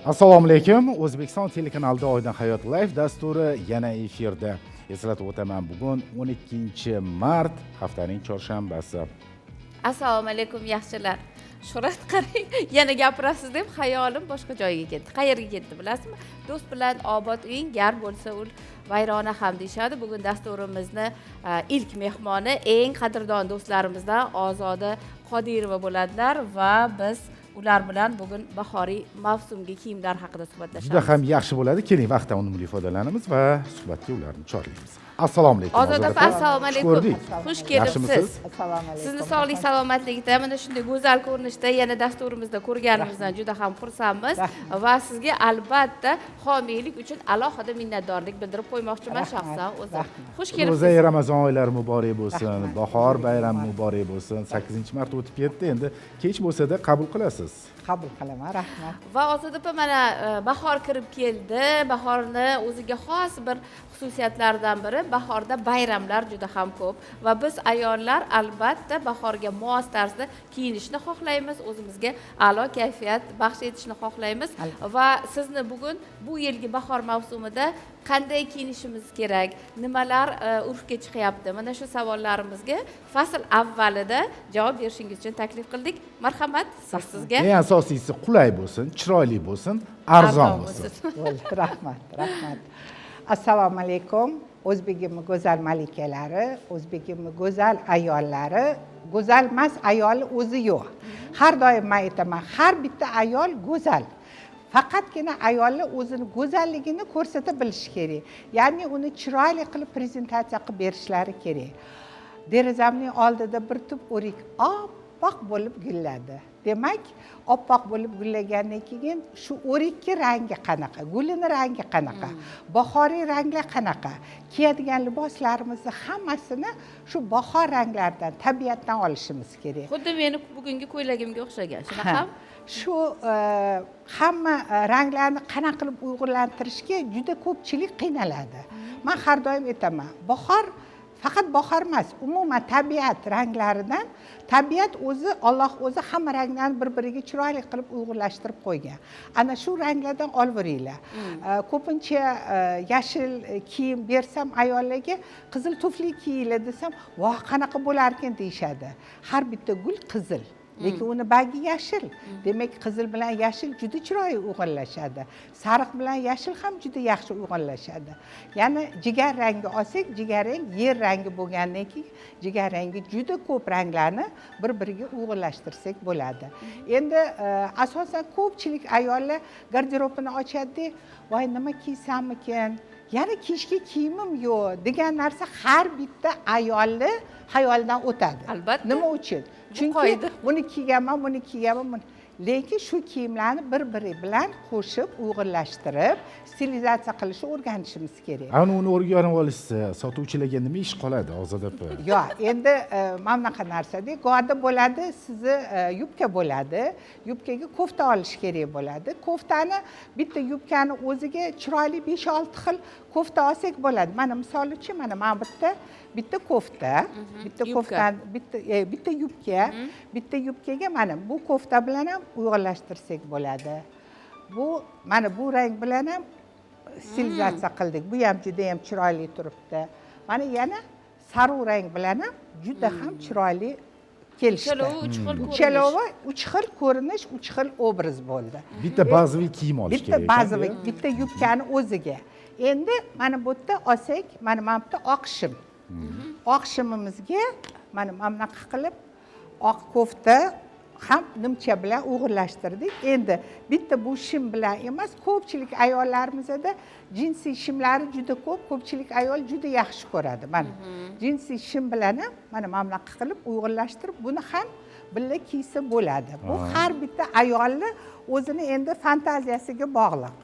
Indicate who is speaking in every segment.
Speaker 1: Assalomu alaykum. O'zbekiston telekanalida "Oydin hayot" live dasturi yana efirda. Eslatib o'taman, bugun 12 mart, haftaning chorshanbasi.
Speaker 2: Assalomu alaykum, yaxshilar. Shuhrat, qarang, yana gapirasiz deb xayolim boshqa joyga ketdi. Qayerga ketdi, bilasizmi? Do'st bilan obod uying, gar bo'lsa ul vayrona ham, deyishadi. Bugun dasturimizni ilk mehmoni eng qadrdon do'stlarimizdan Ozoda Qodirova bo'ladilar va biz ular bilan bugun bahoriy mavsumgi kiyimlar haqida suhbatlashamiz.
Speaker 1: Juda ham yaxshi bo'ladi. Keling, vaqtdan unumli foydalanamiz va suhbatga ularni chorlaymiz. Assalomu alaykum.
Speaker 2: Ozoda opa, assalomu
Speaker 1: Xush
Speaker 2: alaykum.
Speaker 1: ko'rdik.
Speaker 2: Xush kelibsiz.
Speaker 1: Yaxshimisiz?
Speaker 3: Assalomu alaykum.
Speaker 2: Sizni sog'lik salomatlikda, mana shunday go'zal ko'rinishda yana dasturimizda ko'rganimizdan juda ham xursandmiz va sizga, albatta, homiylik uchun alohida minnatdorlik bildirib qo'ymoqchiman
Speaker 3: Rahmat,
Speaker 2: shaxsan o'zim.
Speaker 3: rahmat.
Speaker 2: Xush kelibsiz.
Speaker 1: Ro'za, Ramazon oylari muborak bo'lsin.
Speaker 3: Rahmat.
Speaker 1: Bahor bayrami muborak bo'lsin. 8 mart o'tib ketdi, endi kech bo'lsa-da qabul qilasiz.
Speaker 3: Qabul qilaman, rahmat.
Speaker 2: Va Ozoda opa, mana bahor kirib keldi. Bahorni o'ziga xos bir xususiyatlaridan biri, bahorda bayramlar juda ham ko'p va biz ayollar, albatta, bahorga mos tarzda kiyinishni xohlaymiz, o'zimizga a'lo kayfiyat baxsh etishni xohlaymiz. Va sizni bugun bu yilgi bahor mavsumida qanday kiyinishimiz kerak, nimalar urfga chiqyapti, mana shu savollarimizga fasl avvalida javob berishingiz uchun taklif qildik. Marhamat, so'z sizga.
Speaker 1: Eng asosiysi, qulay bo'lsin, chiroyli bo'lsin, arzon bo'lsin.
Speaker 3: Bo'ldi, rahmat, rahmat. Assalomu alaykum. O'zbegimni go'zal malikalari, o'zbegimni go'zal ayollari. Go'zal emas ayolni o'zi yo'q. Har doim man aytaman, har bitta ayol go'zal. Faqatgina ayollar o'zini go'zalligini ko'rsata bilishi kerak. Ya'ni uni chiroyli qilib prezentatsiya qilib berishlari kerak. Derazamning oldida bir tup o'rik oppoq bo'lib gulladi. Demak, oppoq bo'lib gullagandan keyin shu o'rikni rangi qanaqa, gulini rangi qanaqa, bahoriy ranglar qanaqa, kiyadigan liboslarimizni hammasini shu bahor ranglaridan, tabiatdan olishimiz kerak.
Speaker 2: Xuddi meni bugungi ko'ylagimga o'xshagan, shunaqami?
Speaker 3: Shu hamma ranglarni qanaqa qilib uyg'unlantirishga juda ko'pchilik qiynaladi. Man har doim aytaman, bahor, faqat bahor emas, umuman tabiat ranglaridan, tabiat o'zi, Olloh o'zi hamma ranglarni bir biriga chiroyli qilib uyg'unlashtirib qo'ygan. Ana shu ranglardan olaveringlar. Ko'pincha yashil kiyim bersam ayollarga, qizil tufli kiyinglar desam, "Voh, qanaqa bo'larkan?" deyishadi. Har bitta gul qizil, lekin uni bargi yashil. Demak, qizil bilan yashil juda chiroyli uyg'unlashadi. Sariq bilan yashil ham juda yaxshi uyg'unlashadi. Ya'ni jigar rangi olsak, jigar rang yer rangi bo'lgandan keyin jigar rangi juda ko'p ranglarni bir biriga uyg'unlashtirsak bo'ladi. Endi asosan ko'pchilik ayollar garderobini ochadida, "Voy, nima kiysammikin, yana kiyishga kiyimim yo'q" degan narsa har bitta ayolni xayolidan o'tadi.
Speaker 2: Albatta.
Speaker 3: Nima uchun? Chunki
Speaker 2: qoida.
Speaker 3: buni kiyganman, buni kiyganman, buni. Lekin shu kiyimlarni bir biri bilan qo'shib, uyg'unlashtirib, stilizatsiya qilishni o'rganishimiz kerak.
Speaker 1: Ana uni o'rganib olishsa, sotuvchilarga nima ish qoladi, Ozoda opa?
Speaker 3: Yo'q, endi mana bunaqa narsada goda bo'ladi, sizni yubka bo'ladi, yubkaga kofta olish kerak bo'ladi. Koftani, bitta yubkani o'ziga chiroyli 5-6 xil kofta olsak bo'ladi. Mana, misol uchun, mana bitta kofta, bitta
Speaker 2: Yubka.
Speaker 3: Koftani bitta yubka, bitta yubkaga mana bu kofta bilan ham uyg'unlashtirsak bo'ladi. Bu, mana bu rang bilan ham stilizatsiya qildik. Bu ham juda ham chiroyli turibdi. Mana, yana sariq rang bilan ham juda ham chiroyli kelishdi.
Speaker 2: Uchalovi uch xil ko'rinish.
Speaker 3: Uchalovi uch xil ko'rinish, uch xil obraz bo'ldi.
Speaker 1: Bitta bazaviy kiyim olish
Speaker 3: Bitta
Speaker 1: kerak ekan,
Speaker 3: bazaviy,
Speaker 1: ya?
Speaker 3: bitta yubkani o'ziga. Endi mana bu yerda olsak, mana bu yerda oq shim. Oq shimimizga mana bunaqa qilib oq kofta ham nimcha bilan uyg'unlashtirdik. Endi bitta bu shim bilan emas, ko'pchilik ayollarimizda jinsi shimlari juda ko'p, ko'pchilik ayol juda yaxshi ko'radi. Mana, jinsi shim bilan ham mana bunaqa qilib uyg'unlashtirib, buni ham birga kiysa bo'ladi. Bu har bitta ayolni o'zini endi fantaziyasiga bog'liq.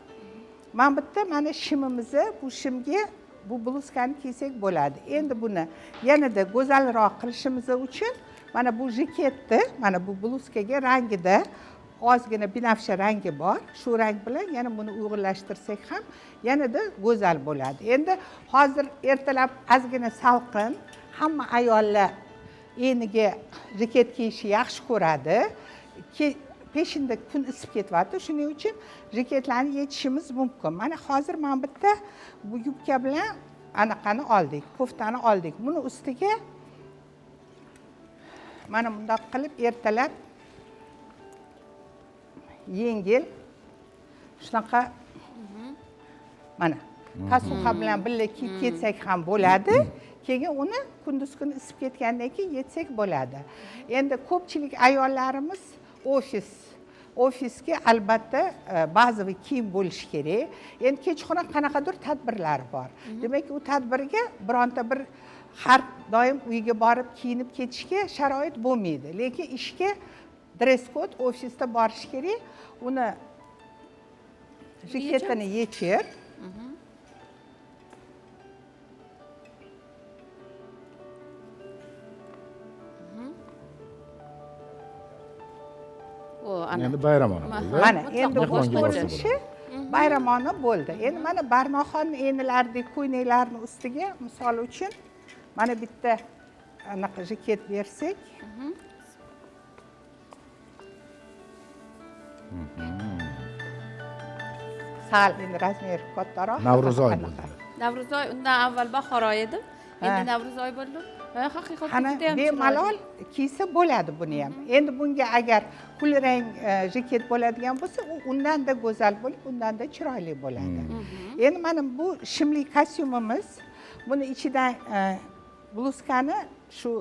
Speaker 3: Mana bu yerda, mana shimimizni, bu shimga bu bluzkani kiysak bo'ladi. Endi buni yanada go'zalroq qilishimiz uchun mana bu jaketni, mana bu bluzkaga rangida ozgina binafsha rangi bor, shu rang bilan yana buni uyg'unlashtirsak ham yanada go'zal bo'ladi. Endi hozir ertalab ozgina salqin, hamma ayollar eniga jaket kiyishni yaxshi ko'radi. Peshinda kun isib ketyapti, shuning uchun jaketlarni yechishimiz mumkin. Mana hozir mana bitta bu yubka bilan anaqani oldik, koftani oldik. Buni ustiga mana bundoq qilib ertalab yengil shunaqa mana kasuxa bilan birga kiyib ketsak ham bo'ladi. Keyin uni kunduz kuni isib ketgandan keyin yetsak bo'ladi. Endi ko'pchilik ayollarimiz ofisga albatta bazaviy kiyim bo'lishi kerak. Endi kechqurun qanaqadir tadbirlar bor. Demak, u tadbirga bironta bir har doim uyga borib kiyinib ketishga sharoit bo'lmaydi. Lekin ishga dress code ofisda borish kerak. Uni jaketini yechib,
Speaker 1: Endi bayramona bo'ldi.
Speaker 3: Mana endi bu ko'rinishi bayramona bo'ldi. Endi mana Barnoxon enilardagi ko'ylaklarni ustiga misol uchun mana bitta anaqa jaket bersak. Sal endi razmeri kattaroq.
Speaker 1: Navro'zoy bo'ldi.
Speaker 2: Navro'zoy undan avval bahor oyi edi. Endi Navro'zoy bo'ldi. Haqiqatdan juda ham
Speaker 3: bemalol kiysa bo'ladi buni ham. Endi bunga agar kulrang jaket bo'ladigan bo'lsa, u undan-da go'zal bo'lib, undan-da chiroyli bo'ladi. Endi mana bu shimli kostyumimiz, buni ichidan bluzkani shu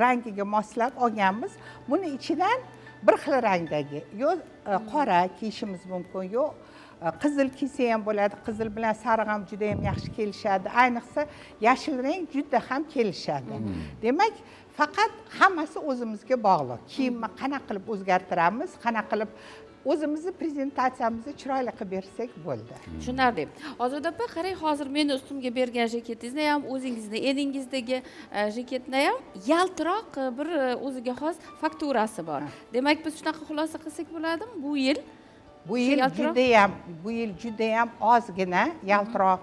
Speaker 3: rangiga moslab olganmiz. Buni ichidan bir xil rangdagi, yo qora kiyishimiz mumkin, yo qizil kiysa ham bo'ladi. Qizil bilan sariq ham juda ham yaxshi kelishadi. Ayniqsa yashil rang juda ham kelishadi. Demak, faqat hammasi o'zimizga bog'liq. Kiyimni qanaqa qilib o'zgartiramiz, qanaqa qilib o'zimizni prezentatsiyamizni chiroyli qilib bersak bo'ldi.
Speaker 2: Tushunarli. Ozoda opa, qarang, hozir meni ustimga bergan jaketingizni ham, o'zingizni eningizdagi jaketni ham yaltiroq bir o'ziga xos fakturasi bor. Demak, biz shunaqa xulosa qilsak bo'ladimi? Bu
Speaker 3: yil juda ham ozgina yaltiroq,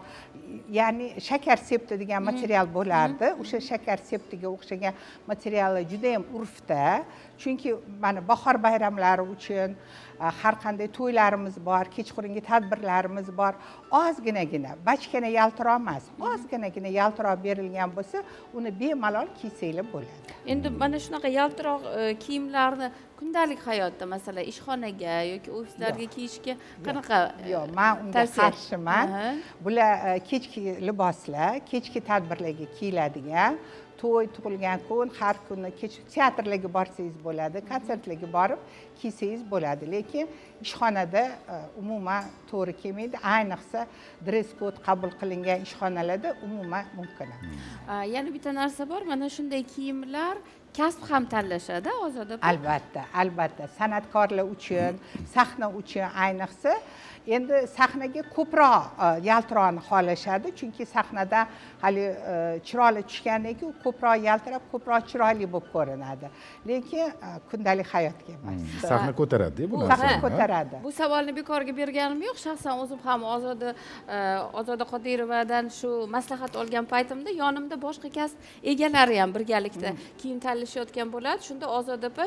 Speaker 3: ya'ni shakar septi degan material bo'lardi. O'sha shakar septiga o'xshagan materiallar juda ham urfda. Chunki mana bahor bayramlari uchun har qanday to'ylarimiz bor, kechqurungi tadbirlarimiz bor. Ozginagina, bachkana yaltiroq emas, ozginagina yaltiroq berilgan bo'lsa, uni bemalol kiysanglar bo'ladi.
Speaker 2: Endi mana shunaqa yaltiroq kiyimlarni kundalik hayotda, masalan, ishxonaga yoki ofislarga kiyishga qanaqa?
Speaker 3: Yo'q, men unga qarshiman. Bular kechki liboslar, kechki tadbirlarga kiyiladigan, to'y, tug'ilgan kun, har kuni kech teatrlarga borsangiz bo'ladi, konsertlarga borib kiysangiz bo'ladi. Lekin ishxonada umuman to'g'ri kelmaydi. Ayniqsa dress code qabul qilingan ishxonalarda umuman mumkin emas.
Speaker 2: Yana bitta narsa bor, mana shunday kiyimlar kasb ham tanlashadi, Ozoda opa.
Speaker 3: Albatta, albatta. San'atkorlar uchun, sahna uchun ayniqsa endi sahnaga ko'proq yaltiroqni xohlashadi, chunki sahnada hali chiroyli tushgandan keyin ko'proq yaltirab, ko'proq chiroyli bo'lib ko'rinadi. Lekin kundalik hayotga emas.
Speaker 1: Sahna ko'taradi-da bu narsani.
Speaker 3: Sahna ko'taradi.
Speaker 2: Bu savolni bekorga berganim yo'q. Shaxsan o'zim ham Ozoda Qodirovadan shu maslahat olgan paytimda yonimda boshqa kasb egalari ham birgalikda kiyim tanlashayotgan bo'ladi. Shunda Ozoda opa,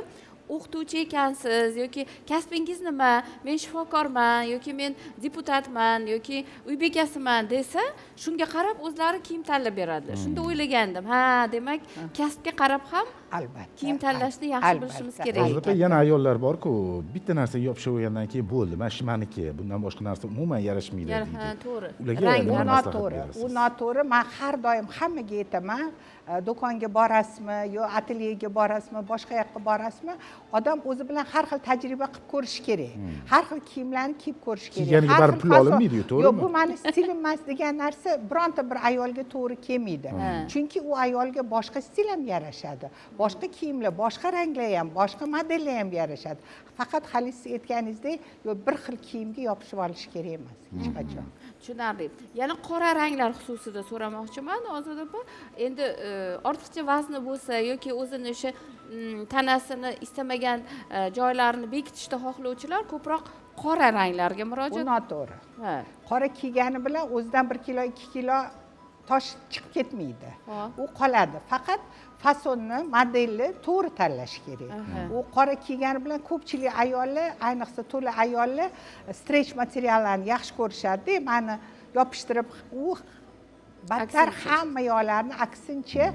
Speaker 2: o'qituvchi ekansiz yoki kasbingiz nima, men shifokorman yoki men deputatman yoki uy bekasiman desa, shunga qarab o'zlari kiyim tanlab beradilar. Shunda o'ylagandim, ha, demak, kasbga qarab ham
Speaker 3: albatta
Speaker 2: kiyim tanlashni yaxshi bilishimiz kerak.
Speaker 1: Ozoda opa, yana ayollar bor-ku, bitta narsa yopishib olgandan keyin bo'ldi, mana shu meniki, bundan boshqa narsa umuman yarashmaydi deydi.
Speaker 2: Ha, to'g'ri.
Speaker 1: Ularga
Speaker 3: noto'g'ri. U noto'g'ri. Men har doim hammaga aytaman, do'konga borasizmi, yo atelyega borasizmi, boshqa yoqqa borasizmi, odam o'zi bilan har xil tajriba qilib ko'rish kerak. Har xil kiyimlarni kiyib ko'rish kerak.
Speaker 1: Kiyganiga baribir pul olinmaydi-yu, to'g'rimi?
Speaker 3: Yo'q, bu meni stilim emas degan narsa bironta bir ayolga to'g'ri kelmaydi. Chunki u ayolga boshqa stil ham yarashadi. Boshqa kiyimlar, boshqa ranglar ham, boshqa modellar ham yarashadi. Faqat hali siz aytganingizdek, yo bir xil kiyimga yopishib olish kerak emas hech qachon.
Speaker 2: Tushunarli. Yana qora ranglar xususida so'ramoqchiman, Ozoda opa. Endi ortiqcha vazni bo'lsa yoki o'zini o'sha tanasini istamagan joylarini bekitishni xohlovchilar ko'proq qora ranglarga murojaat.
Speaker 3: Bu noto'g'ri. Qora kiygani bilan o'zidan 1 kilo, 2 kilo Tosh chiqib ketmaydi.
Speaker 2: Hop.
Speaker 3: U qoladi, faqat fasonni, modelni to'g'ri tanlash kerak. U qora kiygani bilan ko'pchilik ayollar, ayniqsa to'la ayollar stretch materiallarni yaxshi ko'rishadida, mani yopishtirib, u battar
Speaker 2: Aksincha.
Speaker 3: hamma yoqlarini, aksincha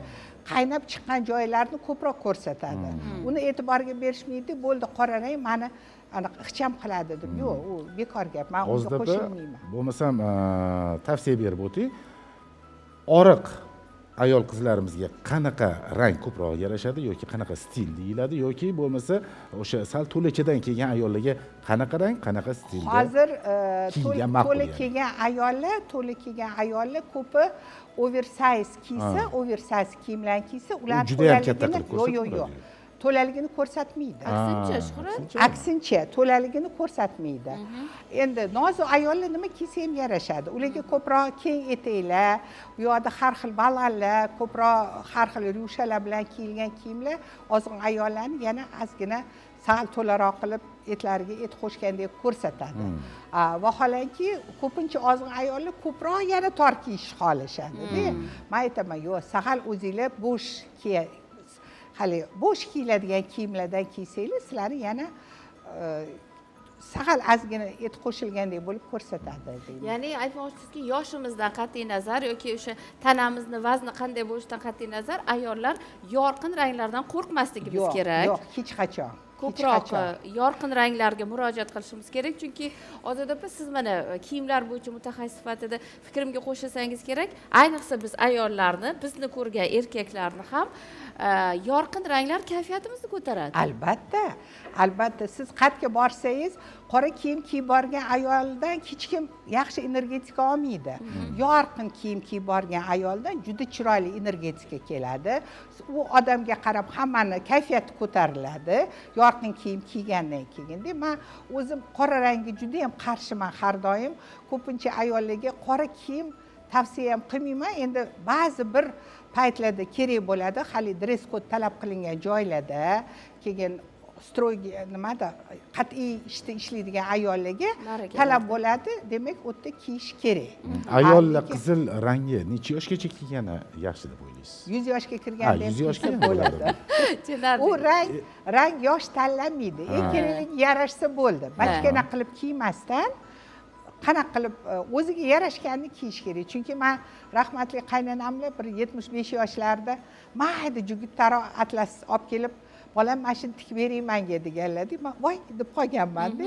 Speaker 3: qaynab chiqqan joylarni ko'proq ko'rsatadi. Uni e'tiborga berishmaydi. Bo'ldi, qora rang mani anaqa ixcham qiladi deb. Yo'q, u bekor gap, man unga
Speaker 1: Ozoda opa,
Speaker 3: qo'shilmayman.
Speaker 1: Bo'lmasam tavsiya berib o'ting, oriq ayol qizlarimizga qanaqa rang ko'proq yarashadi yoki qanaqa stil deyiladi, yoki bo'lmasa o'sha sal to'lachadan kelgan ayollarga qanaqa rang, qanaqa stilda
Speaker 3: Hozir
Speaker 1: kiygan ma'qul
Speaker 3: to'la
Speaker 1: yani?
Speaker 3: kelgan ayollar, to'la kelgan ayollar ko'pi oversize kiysa, oversize kiyimlarni kiysa, ular
Speaker 1: Judayam katta
Speaker 3: to'laligini
Speaker 1: qilib
Speaker 3: yo'q, yo'q,
Speaker 1: ko'rsatib
Speaker 3: yo'q,
Speaker 1: turadi.
Speaker 3: to'laligini ko'rsatmaydi.
Speaker 2: Aksincha, Shuhrat.
Speaker 1: Aksincha.
Speaker 3: Aksincha, to'laligini ko'rsatmaydi. Endi nozik ayollar nima kiysa ham yarashadi. Ularga ko'proq keng etaklar, u yoqda har xil balanlar, ko'proq har xil ryushalar bilan kiyilgan kiyimlar ozg'in ayollarni yana ozgina sal to'laroq qilib, etlariga et qo'shgandek ko'rsatadi. Vaholanki ko'pincha ozg'in ayollar ko'proq yana tor kiyishni xohlashadida. Man aytaman, yo'q, sag'al o'zinglar bo'sh hali bo'sh kiyiladigan kiyimlardan kiysanglar, sizlarni yana sag'al ozgina et qo'shilgandek bo'lib ko'rsatadi deyman.
Speaker 2: Ya'ni aytmoqchisizki, yoshimizdan qat'iy nazar yoki o'sha tanamizni vazni qanday bo'lishidan qat'iy nazar, ayollar yorqin ranglardan qo'rqmasligimiz
Speaker 3: Yo'q,
Speaker 2: kerak.
Speaker 3: yo'q, hech qachon, hech
Speaker 2: Ko'proq
Speaker 3: qachon.
Speaker 2: Yorqin ranglarga murojaat qilishimiz kerak, chunki Ozoda opa, siz mana kiyimlar bo'yicha mutaxassis sifatida fikrimga qo'shilsangiz kerak, ayniqsa biz ayollarni, bizni ko'rgan erkaklarni ham yorqin ranglar kayfiyatimizni ko'taradi.
Speaker 3: Albatta, albatta. Siz qayerga borsangiz, qora kiyim kiyib borgan ayoldan hech kim yaxshi energetika olmaydi. Yorqin kiyim kiyib borgan ayoldan juda chiroyli energetika keladi. U odamga qarab hammani kayfiyati ko'tariladi yorqin kiyim kiygandan keyin. Man o'zim qora rangga juda yam qarshiman har doim. Ko'pincha ayollarga qora kiyim tavsiya ham qilmayman. Endi ba'zi bir paytlarda kerak bo'ladi, hali dress kod talab qilingan joylarda, keyin строгий nimada, qat'iy ishda ishlaydigan ayollarga
Speaker 2: Ma'rakalarda.
Speaker 3: talab bo'ladi, demak, u yerda kiyish kerak.
Speaker 1: Ayollar
Speaker 3: Lekin
Speaker 1: qizil rangi necha yoshgacha kiygani yaxshi deb o'ylaysiz?
Speaker 3: 100 yoshga
Speaker 1: Ha,
Speaker 3: kirganda ham
Speaker 1: 100 yoshga
Speaker 3: kiysa
Speaker 1: ham bo'ladi.
Speaker 3: bo'ladi.
Speaker 2: Tushunarli.
Speaker 3: U rang yosh tanlanmaydi, kelinlik yarashsa bo'ldi. Bachkana qilib kiymasdan, qanaqa qilib o'ziga yarashganini kiyish kerak. Chunki man rahmatli qaynonamlar bir 75 yoshlarida mayda jugutdaroq atlas olib kelib, "Bolam, mana shuni tikib bering manga", deganlarda, man "Voy" deb qolganmanda.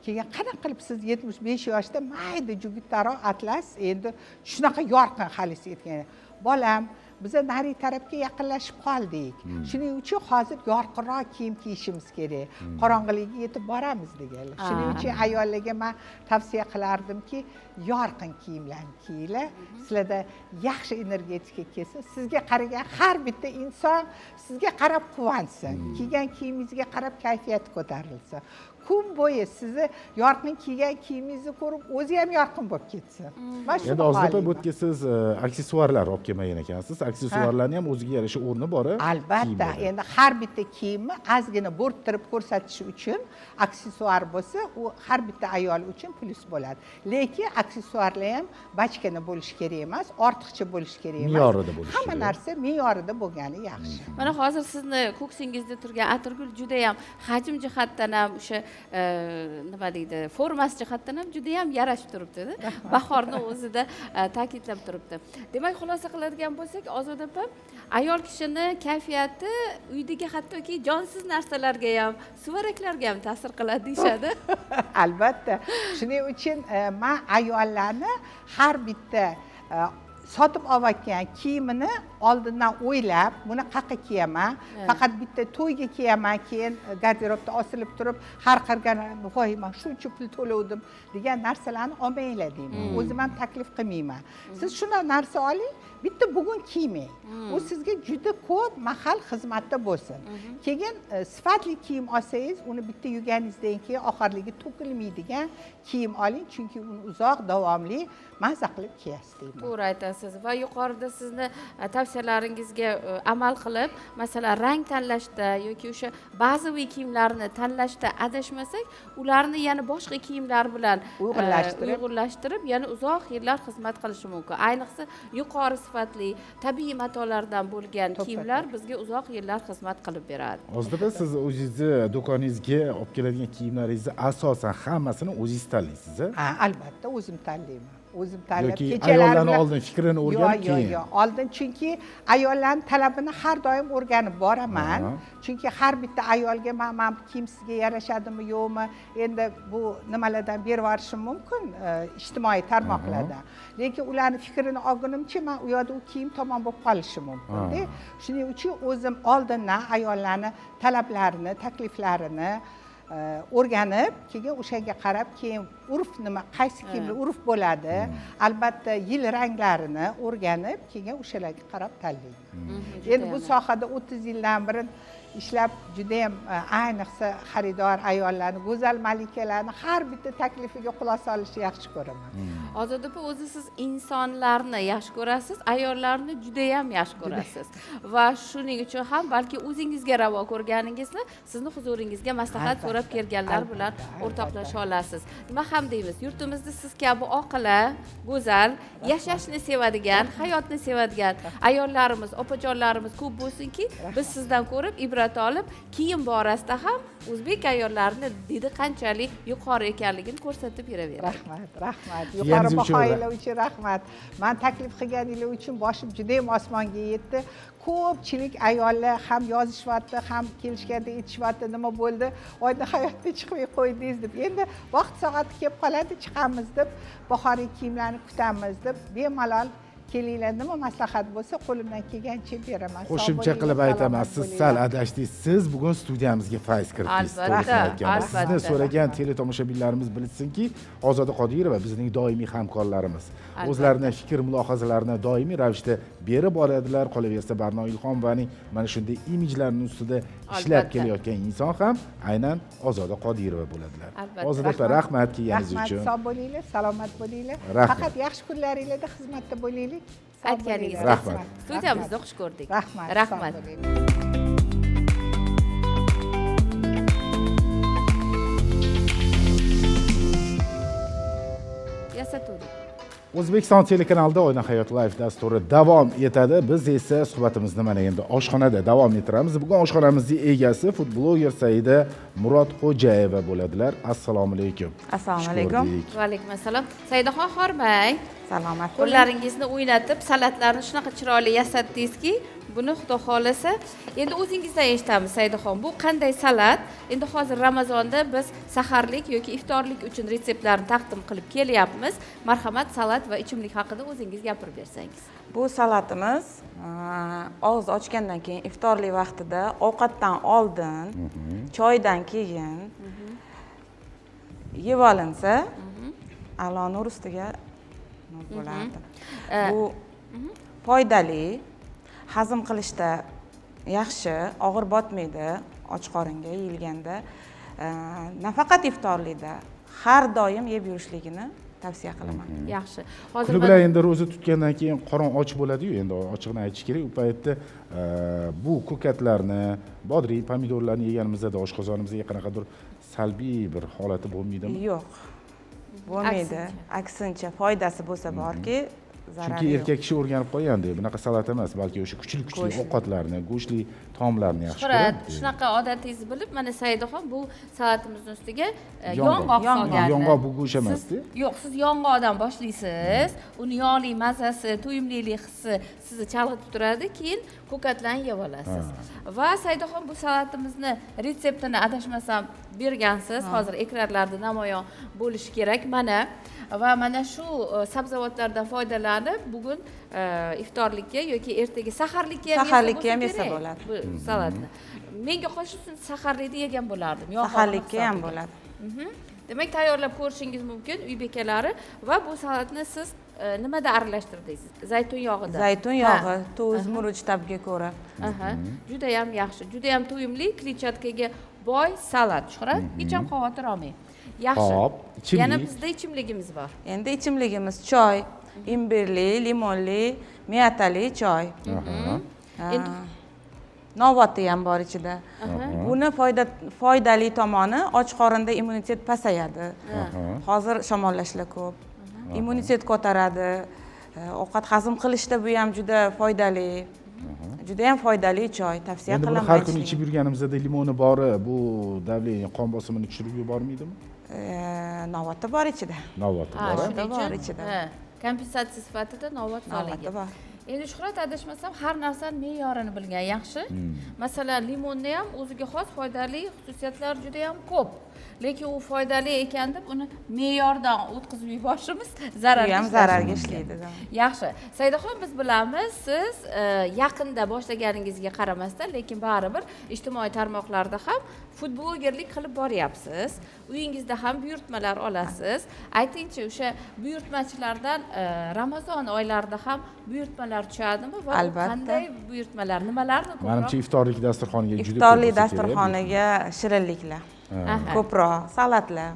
Speaker 3: Keyin qanaqa qilib siz 75 yoshda mayda jugutdaroq atlas, endi shunaqa yorqin halisi aytgan, "Bolam, biza narigi tarafga yaqinlashib qoldik, shuning uchun hozir yorqinroq kiyim kiyishimiz kerak, qorong'ilikka yetib boramiz", deganlar. Shuning uchun ayollarga man tavsiya qilardimki, yorqin kiyimlarni kiyinglar, sizlarda yaxshi energetika kelsin, sizga qaragan har bitta inson sizga qarab quvonsin, kiygan kiyimingizga qarab kayfiyati ko'tarilsin, kun bo'yi sizni yorqin kiygan kiyimingizni ko'rib, o'zi ham yorqin bo'lib ketsin. Man shuni
Speaker 1: Endi Ozoda opa, bu
Speaker 3: xohlayman.
Speaker 1: yerga siz aksessuarlar olib kelmagan ekansiz. Aksessuarlarni ham o'ziga yarasha o'rni bor, a,
Speaker 3: Albatta.
Speaker 1: kiyimlarda.
Speaker 3: Endi har bitta kiyimni ozgina bo'rttirib ko'rsatish uchun aksessuar bo'lsa, u har bitta ayol uchun plyus bo'ladi. Lekin aksessuarlar ham bachkana bo'lishi kerak emas, ortiqcha bo'lishi kerak emas.
Speaker 1: Me'yorida bo'lishi
Speaker 3: Hamma
Speaker 1: kerak.
Speaker 3: narsa me'yorida bo'lgani yaxshi.
Speaker 2: Mana hozir sizni ko'ksingizda turgan atirgul judayam hajm jihatdan ham, o'sha nima deydi, formasi jihatdan ham judayam yarashib turibdi, bahorni o'zida ta'kidlab turibdi. Demak, xulosa qiladigan bo'lsak, Ozoda opa, ayol kishini kayfiyati uydagi hattoki jonsiz narsalarga ham, suvaraklarga ham ta'sir qiladi deyishadi.
Speaker 3: Albatta. Shuning uchun man ayollarni har bitta sotib olayotgan kiyimini oldindan o'ylab, buni qayerqa kiyaman, faqat bitta to'yga kiyaman, keyin garderobda osilib turib, har qilgan "Voy, man shuncha pul to'lovdim" degan narsalarni olmanglar deyman. O'zim ham taklif qilmayman. Siz shunday narsa oling, bitta bugun kiymang, u sizga juda ko'p mahal xizmatda bo'lsin. Keyin sifatli kiyim olsangiz, uni bitta yuvganingizdan keyin oxirligi to'kilmaydigan kiyim oling, chunki uni uzoq davomli maza qilib kiyasiz deyman.
Speaker 2: To'g'ri aytasiz. aytasiz va yuqorida sizni tavsiyalaringizga amal qilib, masalan, rang tanlashda yoki o'sha bazaviy kiyimlarni tanlashda adashmasak, ularni yana boshqa kiyimlar bilan uyg'unlashtirib yana uzoq yillar xizmat qilishi mumkin. Ayniqsa yuqori sifatli tabiiy matolardan bo'lgan kiyimlar bizga uzoq yillar xizmat qilib beradi.
Speaker 1: Hozirda siz o'zingizni do'koningizga olib keladigan kiyimlaringizni asosan hammasini o'zingiz tanlaysiz, a?
Speaker 3: Ha, albatta o'zim tanlayman. O'zim tanlab,
Speaker 1: yoki ayollarni oldin fikrini o'rganib keyin.
Speaker 3: Yo'q, oldin, chunki ayollarning talabini har doim o'rganib boraman. Chunki har bitta ayolga men bu kiyim sizga yarashadimi, yo'qmi, endi bu nimalardan berib yuborishim mumkin, ijtimoiy tarmoqlardan. Lekin ularning fikrini olgunimcha men u yoqda u kiyim tomon bo'lib qolishi mumkin-da. Shuning uchun o'zim oldindan ayollarning talablarini, takliflarini o'rganib, keyin o'shanga qarab, keyin urf nima, qaysi kiyimlar urf bo'ladi, albatta yil ranglarini o'rganib, keyin o'shalarga qarab tanlayman. Endi bu sohada 30 yildan beri ishlab, juda ham ayniqsa xaridor ayollarni, go'zal malikalarni har bitta taklifiga quloq solishni yaxshi ko'raman.
Speaker 2: Ozoda opa, o'zi siz insonlarni yaxshi ko'rasiz, ayollarni juda ham yaxshi ko'rasiz va shuning uchun ham balki o'zingizga ravo ko'rganingizni sizni huzuringizga maslahat so'rab kelganlar bilan o'rtoqlasha olasiz. Nima ham deymiz, yurtimizda siz kabi oqila, go'zal, yashashni sevadigan, hayotni sevadigan ayollarimiz, opajonlarimiz ko'p bo'lsinki, biz sizdan ko'rib ibrat olib, kiyim borasida ham o'zbek ayollarini didi qanchalik yuqori ekanligini ko'rsatib beraveradi.
Speaker 3: Rahmat, rahmat. Yuqori bahoylar uchun rahmat. Men taklif qilganinglar uchun boshim juda ham osmonga yetdi. Ko'pchilik ayollar ham yozishyapti, ham kelishganda aytishyapti, nima bo'ldi? Oyda hayotda chiqmay qo'ydingiz deb. Endi vaqt soati kelib qoladi, chiqamiz deb, bahoriy kiyimlarni kutamiz deb, bemalol kelinglar, nima maslahat bo'lsa qo'limdan kelgancha beraman.
Speaker 1: Qo'shimcha qilib aytaman, siz sal adashdingiz. Siz bugun studiyamizga fayz kiritdingiz.
Speaker 2: Albatta.
Speaker 1: Sizni so'ragan teletomoshabinlarimiz bilsinki, Ozoda Qodirova bizning doimiy hamkorlarimiz. O'zlarining fikr mulohazalarini doimiy ravishda berib boradilar. Qolaversa, Barno Ilhomovaning mana shunday imijlarning ustida ishlab kelayotgan inson ham aynan Ozoda Qodirova bo'ladilar. Ozoda opa, rahmat kelganingiz uchun.
Speaker 3: Rahmat, sog' bo'linglar, salomat bo'linglar. Faqat yaxshi kunlaringizda xizmatda bo'laylik.
Speaker 2: Aytganingizga
Speaker 1: rahmat.
Speaker 2: Studiyamizda xush ko'rdik.
Speaker 3: Rahmat.
Speaker 2: Rahmat. Yasatuvdik.
Speaker 1: O'zbekiston telekanalida Oyna Hayot Live dasturi davom etadi. Biz esa suhbatimizni mana endi oshxonada davom ettiramiz. Bugun oshxonamizning egasi food bloger Saida Murodxo'jayeva bo'ladilar. Assalomu alaykum.
Speaker 4: Assalomu alaykum.
Speaker 2: Va alaykum assalom. Saidaxon, hormang.
Speaker 4: Salomat bo'ling.
Speaker 2: Qo'llaringizni o'ynatib, salatlarni shunaqa chiroyli yasatdingizki, buni Xudo xolasa endi o'zingizdan eshitamiz Saidaxon. Bu qanday salat? Endi hozir Ramazonda biz saharlik yoki iftorlik uchun retseptlarni taqdim qilib kelyapmiz. Marhamat, salat va ichimlik haqida o'zingiz gapirib bersangiz.
Speaker 4: Bu salatimiz og'iz ochgandan keyin iftorlik vaqtida, ovqatdan oldin, choydan keyin yeb olinsa, a'lo nur ustiga nur bo'lardi. Bu foydali, hazm qilishda yaxshi, og'ir botmaydi och qoringa yeyilganda. Nafaqat iftorlikda, har doim yeb yurishligini tavsiya qilaman.
Speaker 2: Yaxshi. Hozir
Speaker 1: kuni bilan endi ro'za tutgandan keyin qorin och bo'ladi-yu, endi ochig'ini aytish kerak. U paytda bu ko'katlarni, bodring, pomidorlarni yeganimizda oshqozonimizga qanaqadir salbiy bir holati bo'lmaydimi?
Speaker 4: Yo'q. Bo'lmaydi. Aksincha foydasi bo'lsa borki, zarari
Speaker 1: Chunki
Speaker 4: yo'q.
Speaker 1: erkak kishi o'rganib qolganda, bunaqa salat emas, balki o'sha kuchli ovqatlarni, go'shtli taomlarni yaxshi ko'radi.
Speaker 2: Shunaqa odatingizni bilib, mana Saidaxon bu salatimizni ustiga yong'oq solgandi.
Speaker 1: Yong'oq bu go'sht emas-da.
Speaker 2: Yo'q, siz yong'oqdan boshlaysiz. Uni yog'li mazasi, to'yimlilik hissi sizni chalg'itib turadi, keyin ko'katlarni yeb olasiz. Va Saidaxon bu salatimizni retseptini adashmasam bergansiz. Hozir ekranlarda namoyon bo'lishi kerak mana. Va mana shu sabzavotlardan foydalanib bugun iftorlikka yoki ertaga saharlikka ham
Speaker 4: yesa bo'ladi
Speaker 2: bu salatni. Menga qo'shilsin, saharlikda yegan bo'lardim.
Speaker 4: Saharlikka ham bo'ladi.
Speaker 2: Demak, tayyorlab ko'rishingiz mumkin uy bekalari. Va bu salatni siz nimada aralashtirdingiz? Zaytun yog'ida.
Speaker 4: Zaytun yog'i, tuz, murch tabga ko'ra.
Speaker 2: Juda ham yaxshi, juda ham to'yimli, kletchatkaga boy salat. Shuhrat, hech ham xavotir olmang. Yaxshi.
Speaker 1: Hop, ichimlik.
Speaker 2: Yana bizda ichimligimiz bor.
Speaker 4: Endi ichimligimiz choy. Imbirli, limonli, miyatali choy.
Speaker 2: Endi
Speaker 4: Novoti ham bor ichida. Buni foydali tomoni, och qorinda immunitet pasayadi. Hozir shamollashlar ko'p. Immunitet ko'taradi. Ovqat hazm qilishda bu ham juda foydali. Juda ham foydali choy, tavsiya
Speaker 1: Endi buni
Speaker 4: qilaman.
Speaker 1: har kuni
Speaker 4: ichishni.
Speaker 1: ichib yurganimizda limoni bori bu давление, qon bosimini tushirib yubormaydimi?
Speaker 4: Novoti bor ichida.
Speaker 1: Novoti
Speaker 2: Ha,
Speaker 1: bor, a?
Speaker 2: shuning
Speaker 4: Bor
Speaker 2: uchun,
Speaker 4: ichida.
Speaker 2: ha, kompensatsiya sifatida novot
Speaker 4: Novoti
Speaker 2: solingan.
Speaker 4: bor.
Speaker 2: Endi Shuhrat, adashmasam, har narsani me'yorini bilgan yaxshi. Masalan, limonni ham o'ziga xos foydali xususiyatlar juda ham ko'p, lekin u foydali ekan deb uni me'yordan o'tkazib yuborishimiz zararga
Speaker 4: Bu ham
Speaker 2: ishlashi
Speaker 4: zararga
Speaker 2: mumkin.
Speaker 4: ishlaydi.
Speaker 2: Yaxshi, Saidaxon, biz bilamiz, siz yaqinda boshlaganingizga qaramasdan, lekin baribir ijtimoiy tarmoqlarda ham foodblogerlik qilib boryapsiz, uyingizda ham buyurtmalar olasiz. Aytingchi, o'sha buyurtmachilardan Ramazon oylarida ham buyurtmalar tushadimi va u
Speaker 4: Albatta.
Speaker 2: qanday buyurtmalar, nimalarni ko'proq?
Speaker 1: Manimcha, iftorlik dasturxoniga juda ko'p
Speaker 4: Iftorlik
Speaker 1: bo'lsa kerak.
Speaker 4: dasturxoniga shirinliklar. Ko'proq salatlar.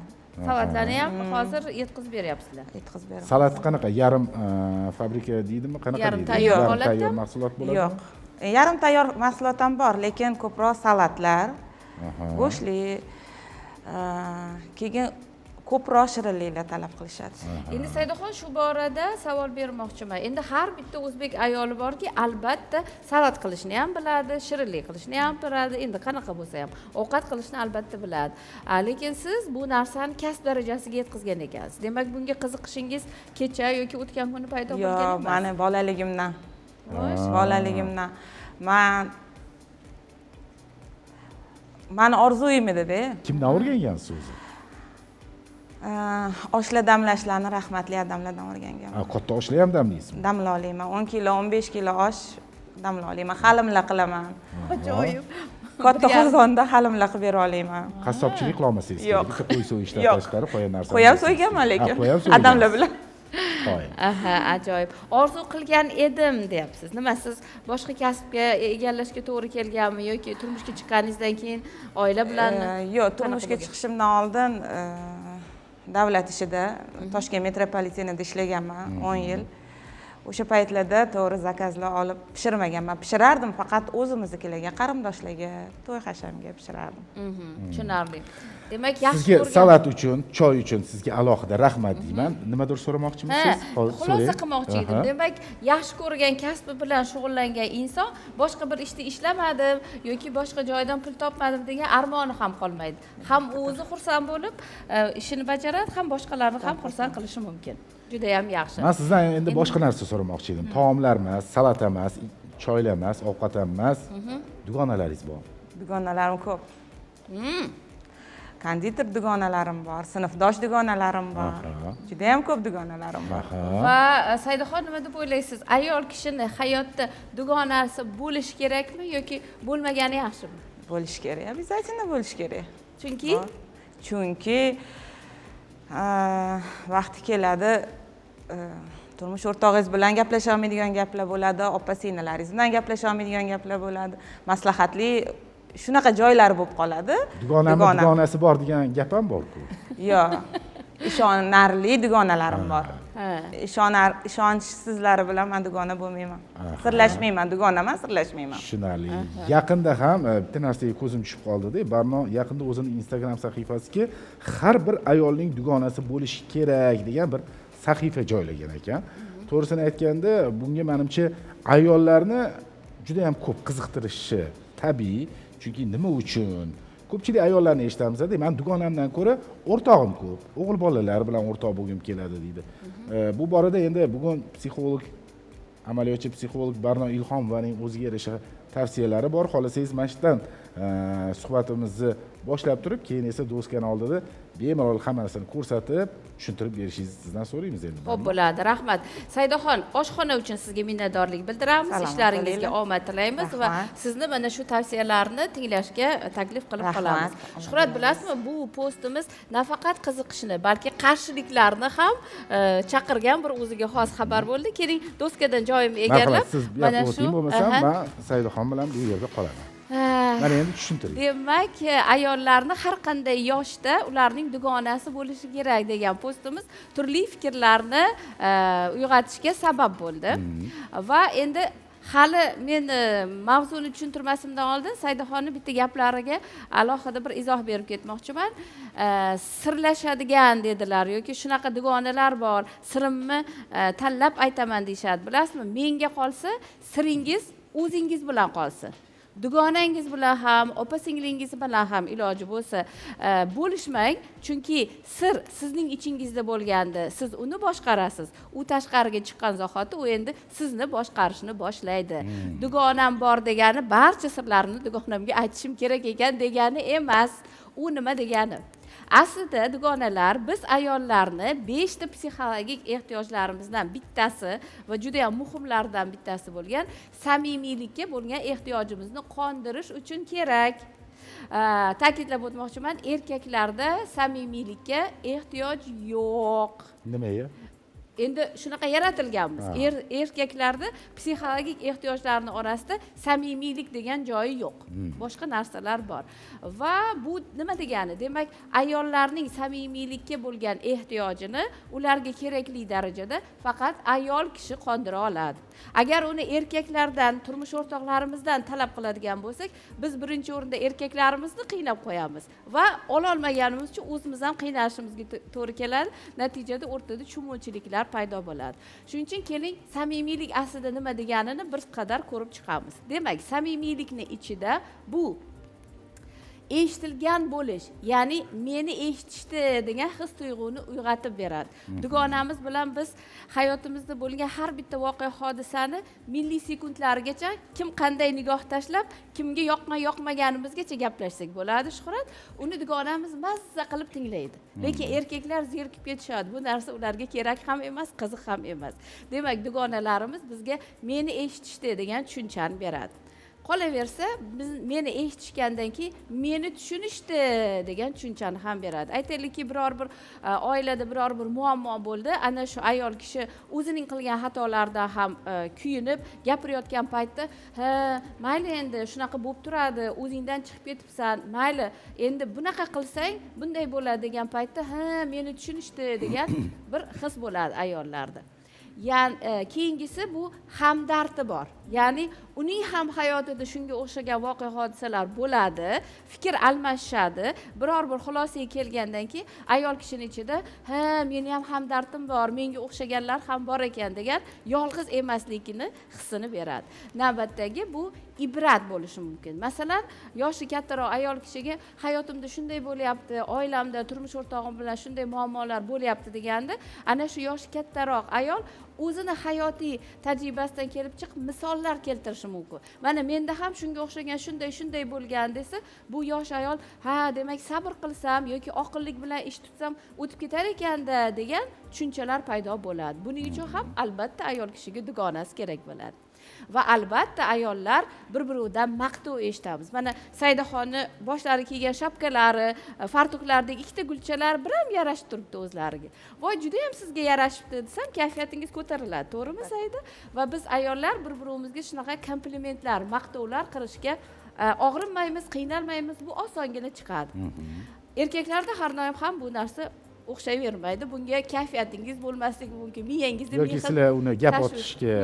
Speaker 2: Salatlarni ham hozir yetkazib beryapsizlar?
Speaker 4: Yetkazib beraman.
Speaker 1: Salat qanaqa? Yarim fabrika deydimi, qanaqa
Speaker 2: Yarim
Speaker 1: deydi?
Speaker 2: tayyor
Speaker 1: Yarim
Speaker 2: holatda?
Speaker 1: tayyor mahsulot bo'ladimi?
Speaker 4: Yo'q. Yarim tayyor mahsulot ham bor, lekin ko'proq salatlar, go'shtli, keyin ko'proq shirinliklar talab qilishadi.
Speaker 2: Endi Saidaxon, shu borada savol bermoqchiman. Endi har bitta o'zbek ayoli borki, albatta salat qilishni ham biladi, shirinlik qilishni ham biladi, endi qanaqa bo'lsa ham ovqat qilishni albatta biladi. Lekin siz bu narsani kasb darajasiga yetkazgan ekansiz. Demak, bunga qiziqishingiz kecha yoki o'tgan kuni paydo bo'lgan
Speaker 4: Yo'q,
Speaker 2: emas.
Speaker 4: Mani bolaligimdan.
Speaker 2: Xo'sh.
Speaker 4: Bolaligimdan. Mani orzuyim edi-da.
Speaker 1: Kimdan o'rgangansiz o'zi?
Speaker 4: Oshlar damlashlarni rahmatli adamlardan o'rganganman.
Speaker 1: Ha, katta oshlar ham damlaysizmi?
Speaker 4: Damla olaman. 10 kilo, 15 kilo osh damla olaman. Halimla qilaman.
Speaker 2: Ajoyib.
Speaker 4: Katta
Speaker 2: Bir yarim-
Speaker 4: qozonda halimla qilib bera olaman.
Speaker 1: Qassobchilik qilolmasangiz
Speaker 4: Yo'q.
Speaker 1: kerak. Bitta qo'y so'yishdan
Speaker 4: Yo'q.
Speaker 1: tashqari qolgan narsani
Speaker 4: Qo'y ham
Speaker 1: bilsangiz
Speaker 4: so'yganman
Speaker 1: kerak.
Speaker 4: lekin.
Speaker 1: Ha, qo'y ham so'ygansiz.
Speaker 4: Adamlar bilan.
Speaker 1: Qo'y.
Speaker 2: Aha, ajoyib. Orzu qilgan edim deyapsiz. Nima, siz boshqa kasbga egallashga to'g'ri kelganmi yoki turmushga chiqqaningizdan keyin oila bilan?
Speaker 4: Yo'q, turmushga
Speaker 2: bo'lgan?
Speaker 4: chiqishimdan oldin davlat ishida, Toshkent metropolitenida ishlaganman 10 yil. O'sha paytlarda to'g'ri zakazlar olib pishirmaganman. Pishirardim faqat o'zimiznikilarga, qarindoshlarga, to'y hashamga pishirardim.
Speaker 2: Tushunarli. Demak, yaxshi
Speaker 1: Sizga
Speaker 2: ko'rgan
Speaker 1: salat uchun, choy uchun sizga alohida rahmat deyman. Nimadir so'ramoqchimisiz?
Speaker 2: Ha,
Speaker 1: Hozir
Speaker 2: xulosa
Speaker 1: so'rang.
Speaker 2: qilmoqchi edim. Demak, yaxshi ko'rgan kasbi bilan shug'ullangan inson boshqa bir ishda ishlamadim yoki boshqa joydan pul topmadim degan armoni ham qolmaydi. Ham o'zi xursand bo'lib, ishini bajaradi, ham boshqalarni ham xursand qilishi mumkin. Juda ham yaxshi.
Speaker 1: Man sizdan endi boshqa narsa so'ramoqchi edim. Taomlar emas, salat emas, choylar emas, ovqat ham emas. Dugonalaringiz bor?
Speaker 4: Dugonalarim ko'p. Konditer dugonalarim bor, sinfdosh dugonalarim bor. Juda ham ko'p dugonalarim bor.
Speaker 2: Va Saidaxon, nima deb o'ylaysiz? Ayol kishini hayotda dugonasi bo'lishi kerakmi yoki bo'lmagani yaxshimi?
Speaker 4: Bo'lishi kerak, обязательно bo'lishi kerak.
Speaker 2: Chunki
Speaker 4: Bor. Chunki vaqti keladi, turmush o'rtog'ingiz bilan gaplasha olmaydigan gaplar bo'ladi, opa singillaringiz bilan gaplasha olmaydigan gaplar bo'ladi. Maslahatli shunaqa joylar bo'lib qoladi.
Speaker 1: Dugonamni
Speaker 4: Dugona.
Speaker 1: dugonasi bor degan gap ham bor-ku.
Speaker 4: Yo'q. Ishonarli dugonalarim bor. Ishonchsizlari bilan man dugona bo'lmayman. Sirlashmayman, dugona emas, sirlashmayman.
Speaker 1: Tushunarli. Yaqinda ham bitta narsaga ko'zim tushib qoldi-da. Barno yaqinda o'zini Instagram sahifasiga har bir ayolning dugonasi bo'lishi kerak degan bir sahifa joylagan ekan. To'g'risini aytganda, bunga menimcha ayollarni juda ham ko'p qiziqtirishi tabiiy. Chunki nima uchun? Ko'pchilik ayollarni eshitamiz-da, men dugonamdan ko'ra o'rtog'im ko'p, o'g'il bolalar bilan o'rtoq bo'lgim keladi deydi. Bu borada endi bugun psixolog, amaliyotchi psixolog Barno Ilhomovaning o'ziga yarasha tavsiyalari bor. Xohlasangiz mana shu yerdan suhbatimizni boshlab turib, keyin esa doskani oldida bemalol hammasini ko'rsatib, tushuntirib berishingizni sizdan so'raymiz endi.
Speaker 2: Xo'p bo'ladi, rahmat. Saidaxon, oshxona uchun sizga minnatdorlik bildiramiz.
Speaker 4: Salomat
Speaker 2: Ishlaringizga
Speaker 4: bo'linglar.
Speaker 2: omad tilaymiz va
Speaker 4: Rahmat.
Speaker 2: sizni mana shu tavsiyalarni tinglashga taklif qilib
Speaker 4: Rahmat.
Speaker 2: qolamiz. Shuhrat, bilasizmi, bu postimiz nafaqat qiziqishni, balki qarshiliklarni ham chaqirgan bir o'ziga xos xabar bo'ldi. Keling, doskadan joyimni egallab,
Speaker 1: Marhamat, siz bu
Speaker 2: mana
Speaker 1: yoqqa
Speaker 2: shu
Speaker 1: o'ting, bo'lmasam
Speaker 2: Aha.
Speaker 1: men Saidaxon bilan bu yerda qolaman. Mana endi tushuntiring.
Speaker 2: Demak, ayollarni har qanday yoshda ularning dugonasi bo'lishi kerak degan postimiz turli fikrlarni uyg'otishga sabab bo'ldi. Va endi hali men mavzuni tushuntirmasimdan oldin Saidaxonni bitta gaplariga alohida bir izoh berib ketmoqchiman. Sirlashadigan dedilar yoki shunaqa dugonalar bor, sirimni tanlab aytaman deyishadi. Bilasizmi, menga qolsa siringiz o'zingiz bilan qolsin. Dugonangiz bilan ham, opa singlingiz bilan ham iloji bo'lsa bo'lishmang, chunki sir sizning ichingizda bo'lganda siz uni boshqarasiz. U tashqariga chiqqan zahoti u endi sizni boshqarishni boshlaydi. Dugonam bor degani barcha sirlarimni dugonamga aytishim kerak ekan degani emas. U nima degani? Aslida dugonalar biz ayollarni 5 ta psixologik ehtiyojlarimizdan bittasi va juda ham muhimlaridan bittasi bo'lgan samimiylikka bo'lgan ehtiyojimizni qondirish uchun kerak. Ta'kidlab o'tmoqchiman, erkaklarda samimiylikka ehtiyoj yo'q.
Speaker 1: Nimaga?
Speaker 2: Endi shunaqa yaratilganmiz. Erkaklarda psixologik ehtiyojlarni orasida samimiylik degan joyi yo'q. Boshqa narsalar bor. Va bu nima degani? Demak, ayollarning samimiylikka bo'lgan ehtiyojini ularga kerakli darajada faqat ayol kishi qondira oladi. Agar uni erkaklardan, turmush o'rtoqlarimizdan talab qiladigan bo'lsak, biz birinchi o'rinda erkaklarimizni qiynab qo'yamiz va ololmaganimiz uchun o'zimiz ham qiynalishimizga to'g'ri keladi. Natijada o'rtada tushunmovchiliklar paydo bo'ladi. Shuning uchun keling, samimiylik aslida nima deganini bir qadar ko'rib chiqamiz. Demak, samimiylikni ichida bu eshitilgan bo'lish, ya'ni meni eshitishdi degan his tuyg'uni uyg'otib beradi. Dugonamiz bilan biz hayotimizda bo'lgan har bitta voqea hodisani millisekundlarigacha kim qanday nigoh tashlab, kimga yoqma yoqmaganimizgacha gaplashsak bo'ladi, Shuhrat. Uni dugonamiz mazza qilib tinglaydi. Lekin erkaklar zerikib ketishadi. Bu narsa ularga kerak ham emas, qiziq ham emas. Demak, dugonalarimiz bizga meni eshitishdi degan tushunchani beradi. Qolaversa, biz meni eshitishgandan keyin meni tushunishdi degan tushunchani ham beradi. Aytaylikki, biror bir oilada biror bir muammo bo'ldi. Ana shu ayol kishi o'zining qilgan xatolaridan ham kuyinib gapirayotgan paytda, ha, mayli endi shunaqa bo'lib turadi, o'zingdan chiqib ketibsan, mayli endi bunaqa qilsang bunday bo'ladi degan paytda, ha, meni tushunishdi degan bir his bo'ladi ayollarda. Keyingisi bu hamdardi bor. Ya'ni uning ham hayotida shunga o'xshagan voqea hodisalar bo'ladi, fikr almashishadi. Biror bir xulosaga kelgandan keyin ayol kishining ichida, ha, meni ham hamdardim bor, menga o'xshaganlar ham bor ekan degan yolg'iz emasligini hissini beradi. Navbatdagi bu ibrat bo'lishi mumkin. Masalan, yoshi kattaroq ayol kishiga hayotimda shunday bo'lyapti, oilamda turmush o'rtog'im bilan shunday muammolar bo'lyapti deganda, ana shu yoshi kattaroq ayol o'zini hayotiy tajribasidan kelib chiqib misollar keltirishi mumkin. Mana menda ham shunga o'xshagan shunday shunday bo'lgan desa, bu yosh ayol, ha, demak sabr qilsam yoki oqillik bilan ish tutsam o'tib ketar ekanda degan tushunchalar paydo bo'ladi. Buning uchun ham albatta ayol kishiga dugonasi kerak bo'ladi. Va albatta ayollar bir-biridan maqtov eshitamiz. Mana Saidaxonni boshlari kiygan shapkalari, fartuklaridagi ikkita gulchalar bir ham yarashib turibdi o'zlariga. Voy, juda ham sizga yarashibdi desam, kayfiyatingiz ko'tariladi, to'g'rimi Saida? Va biz ayollar bir-birimizga shunaqa komplimentlar, maqtovlar qilishga og'rinmaymiz, qiynalmaymiz, bu osongina chiqadi. Erkaklarda har doim ham bu narsa o'xshayvermaydi. Bunga kayfiyatingiz bo'lmasligi mumkin, miyangizda
Speaker 1: yoki
Speaker 2: bir xil
Speaker 1: sizlar uni gap
Speaker 2: tashvish.
Speaker 1: otishga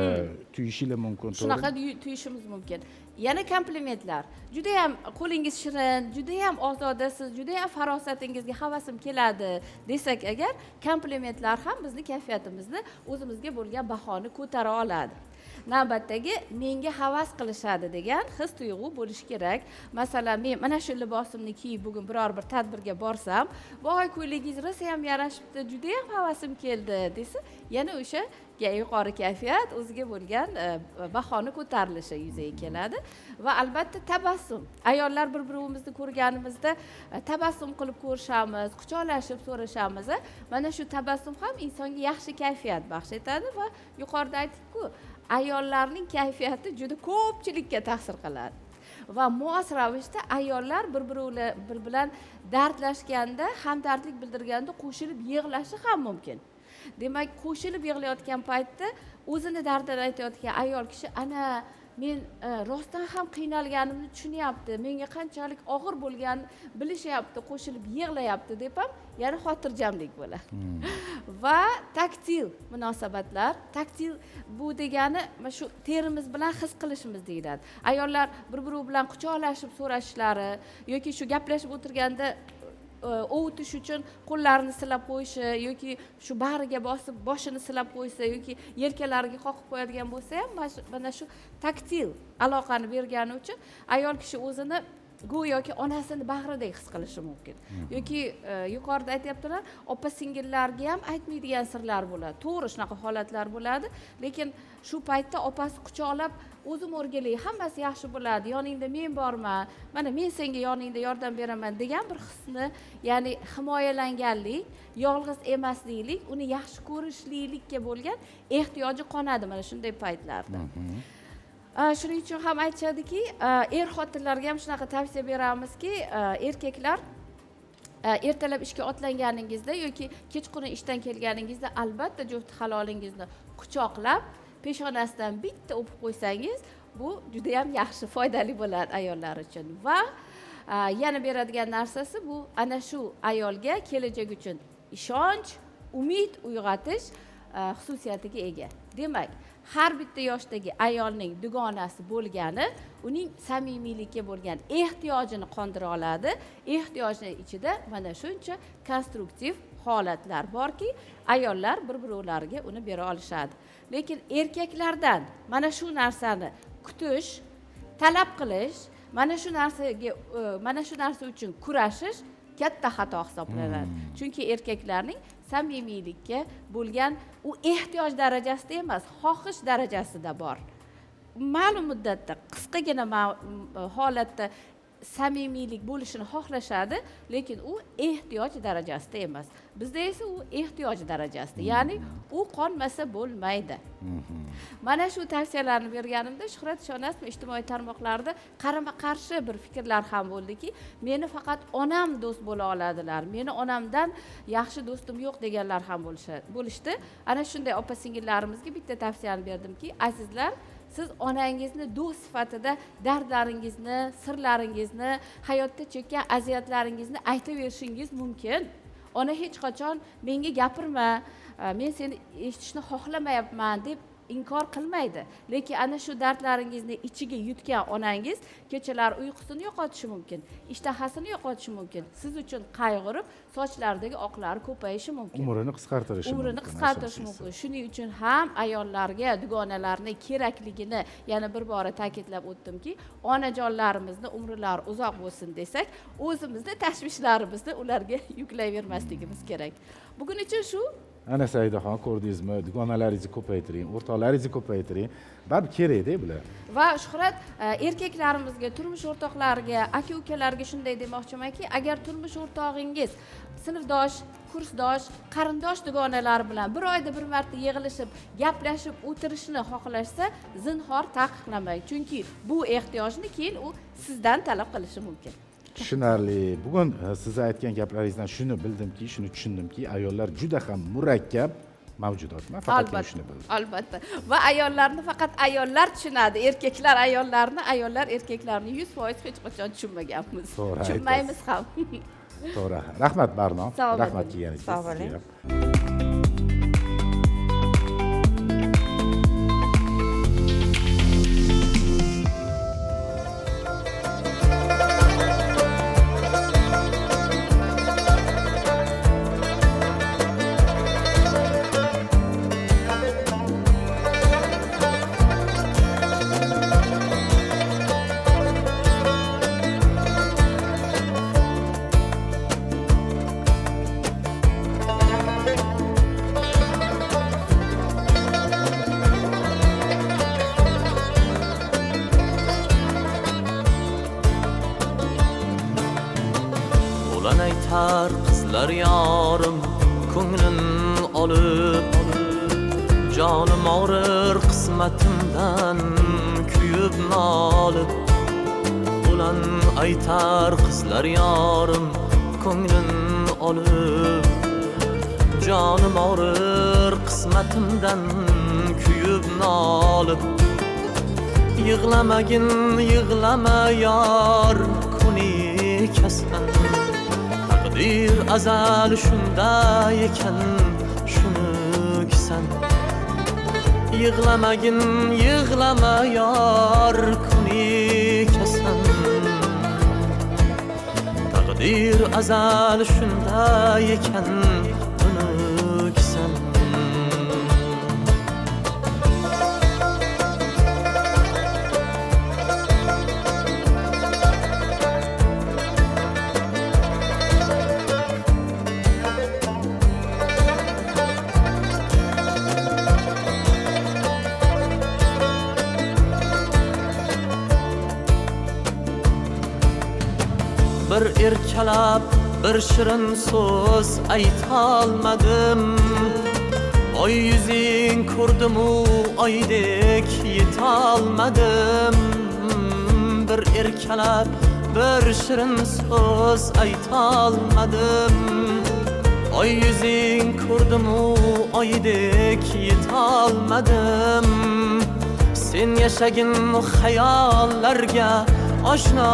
Speaker 1: tuyishinglar mumkin, to'g'rimi?
Speaker 2: Shunaqa tuyishimiz mumkin. Yana komplimentlar. Juda ham qo'lingiz shirin, juda ham ozodasiz, juda ham farosatingizga havasim keladi desak agar, komplimentlar ham bizni kayfiyatimizni, o'zimizga bo'lgan bahoni ko'tara oladi. Navbatdagi menga havas qilishadi degan his tuyg'u bo'lishi kerak. Masalan, men mana shu libosimni kiyib bugun biror bir tadbirga borsam, voy, ko'ylagingiz rosa ham yarashibdi, juda ham havasim keldi desa, yana o'sha yuqori kayfiyat, o'ziga bo'lgan bahoni ko'tarilishi yuzaga keladi. Va albatta tabassum. Ayollar bir-birimizni ko'rganimizda tabassum qilib ko'rishamiz, quchoqlashib so'rashamiz. Mana shu tabassum ham insonga yaxshi kayfiyat baxsh etadi va yuqorida aytdik-ku, ayollarning kayfiyati juda ko'pchilikka ta'sir qiladi. Va mos ravishda ayollar bir-biri bir bilan dardlashganda, hamdardlik bildirganda qo'shilib yig'lashi ham mumkin. Demak, qo'shilib yig'layotgan paytda o'zini dardini aytayotgan ayol kishi ana Men rostdan ham qiynalganimni tushunyapti, menga qanchalik og'ir bo'lganini bilishyapti, qo'shilib yig'layapti deb ham yana xotirjamlik bo'ladi. Va taktil munosabatlar, taktil bu degani mana shu terimiz bilan his qilishimiz deyiladi. Ayollar bir-biri bilan quchoqlashib so'rashishlari yoki shu gaplashib o'tirganda ovutish uchun qo'llarini silab qo'yishi yoki shu bag'riga bosib boshini silab qo'ysa yoki yelkalariga qoqib qo'yadigan bo'lsa ham mana shu taktil aloqani bergani uchun ayol kishi o'zini go'yoki onasini bag'ridek his qilishi mumkin. Yoki yuqorida aytyaptilar, opa singillarga ham aytmaydigan sirlar bo'ladi. To'g'ri, shunaqa holatlar bo'ladi, lekin shu paytda opasi quchoqlab, o'zim o'rgilay, hammasi yaxshi bo'ladi, yoningda men borman, mana men senga yoningda yordam beraman degan bir hisni, ya'ni himoyalanganlik, yolg'iz emasliklik, uni yaxshi ko'rishlikka bo'lgan ehtiyoji qonadi mana shunday paytlarda. Shuning uchun ham aytishadiki, er-xotinlarga ham shunaqa tavsiya beramizki, erkaklar ertalab ishga otlanganingizda yoki kechqurun ishdan kelganingizda albatta jufti halolingizni quchoqlab peshonasidan bitta o'pib qo'ysangiz, bu juda ham yaxshi, foydali bo'ladi ayollar uchun. Va yana beradigan narsasi bu ana shu ayolga kelajak uchun ishonch, umid uyg'otish xususiyatiga ega. Demak, har bitta yoshdagi ayolning dugonasi bo'lgani uning samimiylikka bo'lgan ehtiyojini qondira oladi. Ehtiyojning ichida mana shuncha konstruktiv holatlar borki, ayollar bir-birlariga uni bera olishadi. Lekin erkaklardan mana shu narsani kutish, talab qilish, mana shu narsaga, mana shu narsa uchun kurashish katta xato hisoblanadi. Chunki erkaklarning samimiylikka bo'lgan u ehtiyoj darajasida emas, xohish darajasida bor. Ma'lum muddatda, qisqagina holatda samimiylik bo'lishini xohlashadi, lekin u ehtiyoj darajasida emas. Bizda esa u ehtiyoj darajasida, ya'ni u qonmasa bo'lmaydi. Mana shu tavsiyalarni berganimda, Shuhrat, ishonasizmi, ijtimoiy tarmoqlarda qarama-qarshi bir fikrlar ham bo'ldiki, meni faqat onam do'st bo'la oladilar, meni onamdan yaxshi do'stim yo'q deganlar ham bo'lishdi. Ana shunday opa-singillarimizga bitta tavsiyani berdimki, azizlar, siz onangizni do'st sifatida dardlaringizni, sirlaringizni, hayotda chekkan aziyatlaringizni aytaverishingiz mumkin. Ona hech qachon menga gapirma, men seni eshitishni xohlamayapman deb inkor qilmaydi. Lekin ana shu dardlaringizni ichiga yutgan onangiz kechalari uyqusini yo'qotishi mumkin, ishtahasini yo'qotishi mumkin. Siz uchun qayg'urib, sochlaridagi oqlari ko'payishi mumkin.
Speaker 1: Umrini qisqartirishi mumkin.
Speaker 2: Umrini qisqartirishi mumkin. Shuning uchun ham ayollarga dugonalarning kerakligini yana bir bora ta'kidlab o'tdimki, onajonlarimizni umrlari uzoq bo'lsin desak, o'zimizni tashvishlarimizni ularga yuklayvermasligimiz kerak. Bugun uchun shu.
Speaker 1: Ana Saidaxon, ko'rdingizmi, dugonalaringizni ko'paytiring, o'rtoqlaringizni ko'paytiring. Baribir kerak-da bular.
Speaker 2: Va Shuhrat, erkaklarimizga, turmush o'rtoqlariga, aka-ukalarga shunday demoqchimanki, agar turmush o'rtog'ingiz sinfdosh, kursdosh, qarindosh dugonalari bilan bir oyda bir marta yig'ilishib, gaplashib o'tirishni xohlashsa, zinhor taqiqlamang, chunki bu ehtiyojni keyin u sizdan talab qilishi mumkin.
Speaker 1: Tushunarli. Bugun siz aytgan gaplaringizdan shuni bildimki, shuni tushundimki, ayollar juda ham murakkab mavjudot. Men faqatgina shuni bildim.
Speaker 2: Albatta. Va ayollarni faqat ayollar tushunadi. Erkaklar ayollarni, ayollar erkaklarni 100% hech qachon tushunmaganmiz. Tushunmaymiz ham.
Speaker 1: To'g'ri. Rahmat Barno. Rahmat kelganingizga.
Speaker 4: Sog' bo'ling.
Speaker 5: Qizlar yorim ko'nglim olib, jonim og'rir qismatimdan kuyib nolib. Ulan aytar qizlar yorim ko'nglim olib, jonim og'rir qismatimdan kuyib nolib. Yig'lamagin yig'lama yor kunikasan. Taqdir azal shunday ekan shunuksan. Yig'lamagin yig'lama yor kunikasan. Taqdir azal shunday ekan unuksan. Bir erkalab bir shirin so'z aytolmadim. Oy yuzing ko'rdim-u oydek yetolmadim. Bir erkalab bir shirin so'z aytolmadim. Oy yuzing ko'rdim-u oydek yetolmadim. Sen yashagin xayollarga oshno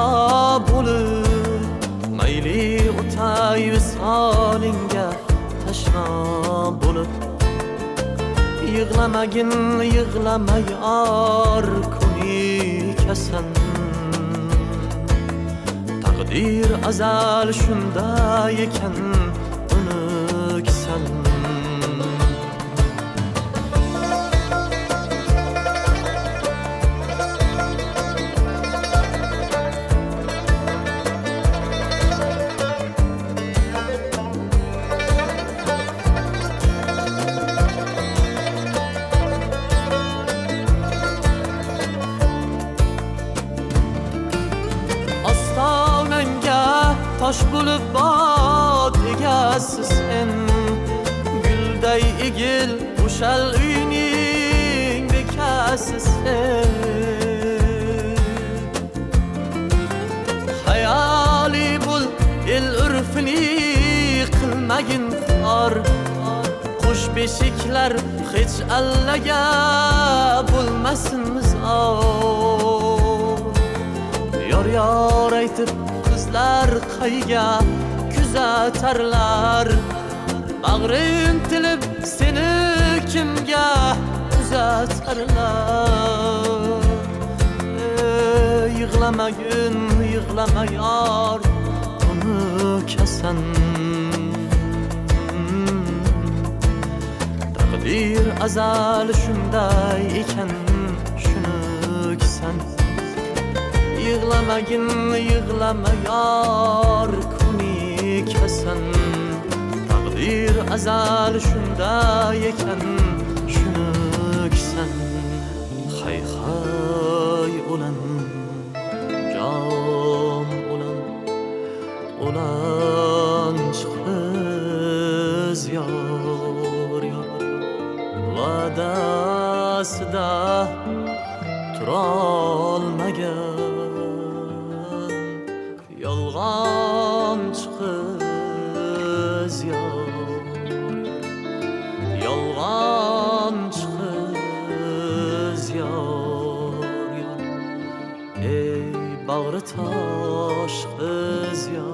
Speaker 5: bo'lib, mayli o'tay visolingga tashna bo'lib. Yig'lamagin yig'lama yor kunikasan. Taqdir azal shunday ekan unuksan. Tosh bo'lib bot egasi sen, gulday egil o'shal uyning bekasi sen. Hayali bo'l el urfini qilmagin xor, qo'sh beshiklar hech allaga bo'lmasin zor. Yor yor aytib qizlar qayga kuzatarlar, bag'rin tilib seni kimga uzatarlar. Yig'lamagin yig'lama yor unutkasan. Taqdir azal shunday ekan shunuksan. Yig'lamagin yig'lama yor kunikasan. Taqdir azal shunday ekan shunuksan. Hay hay ulan jon ulan ulan chiqiz yor yor va'dasida turolmagan yolg'onchi qiz yor, yolg'onchi qiz yor, yor, ey bag'ri tosh qiz yor.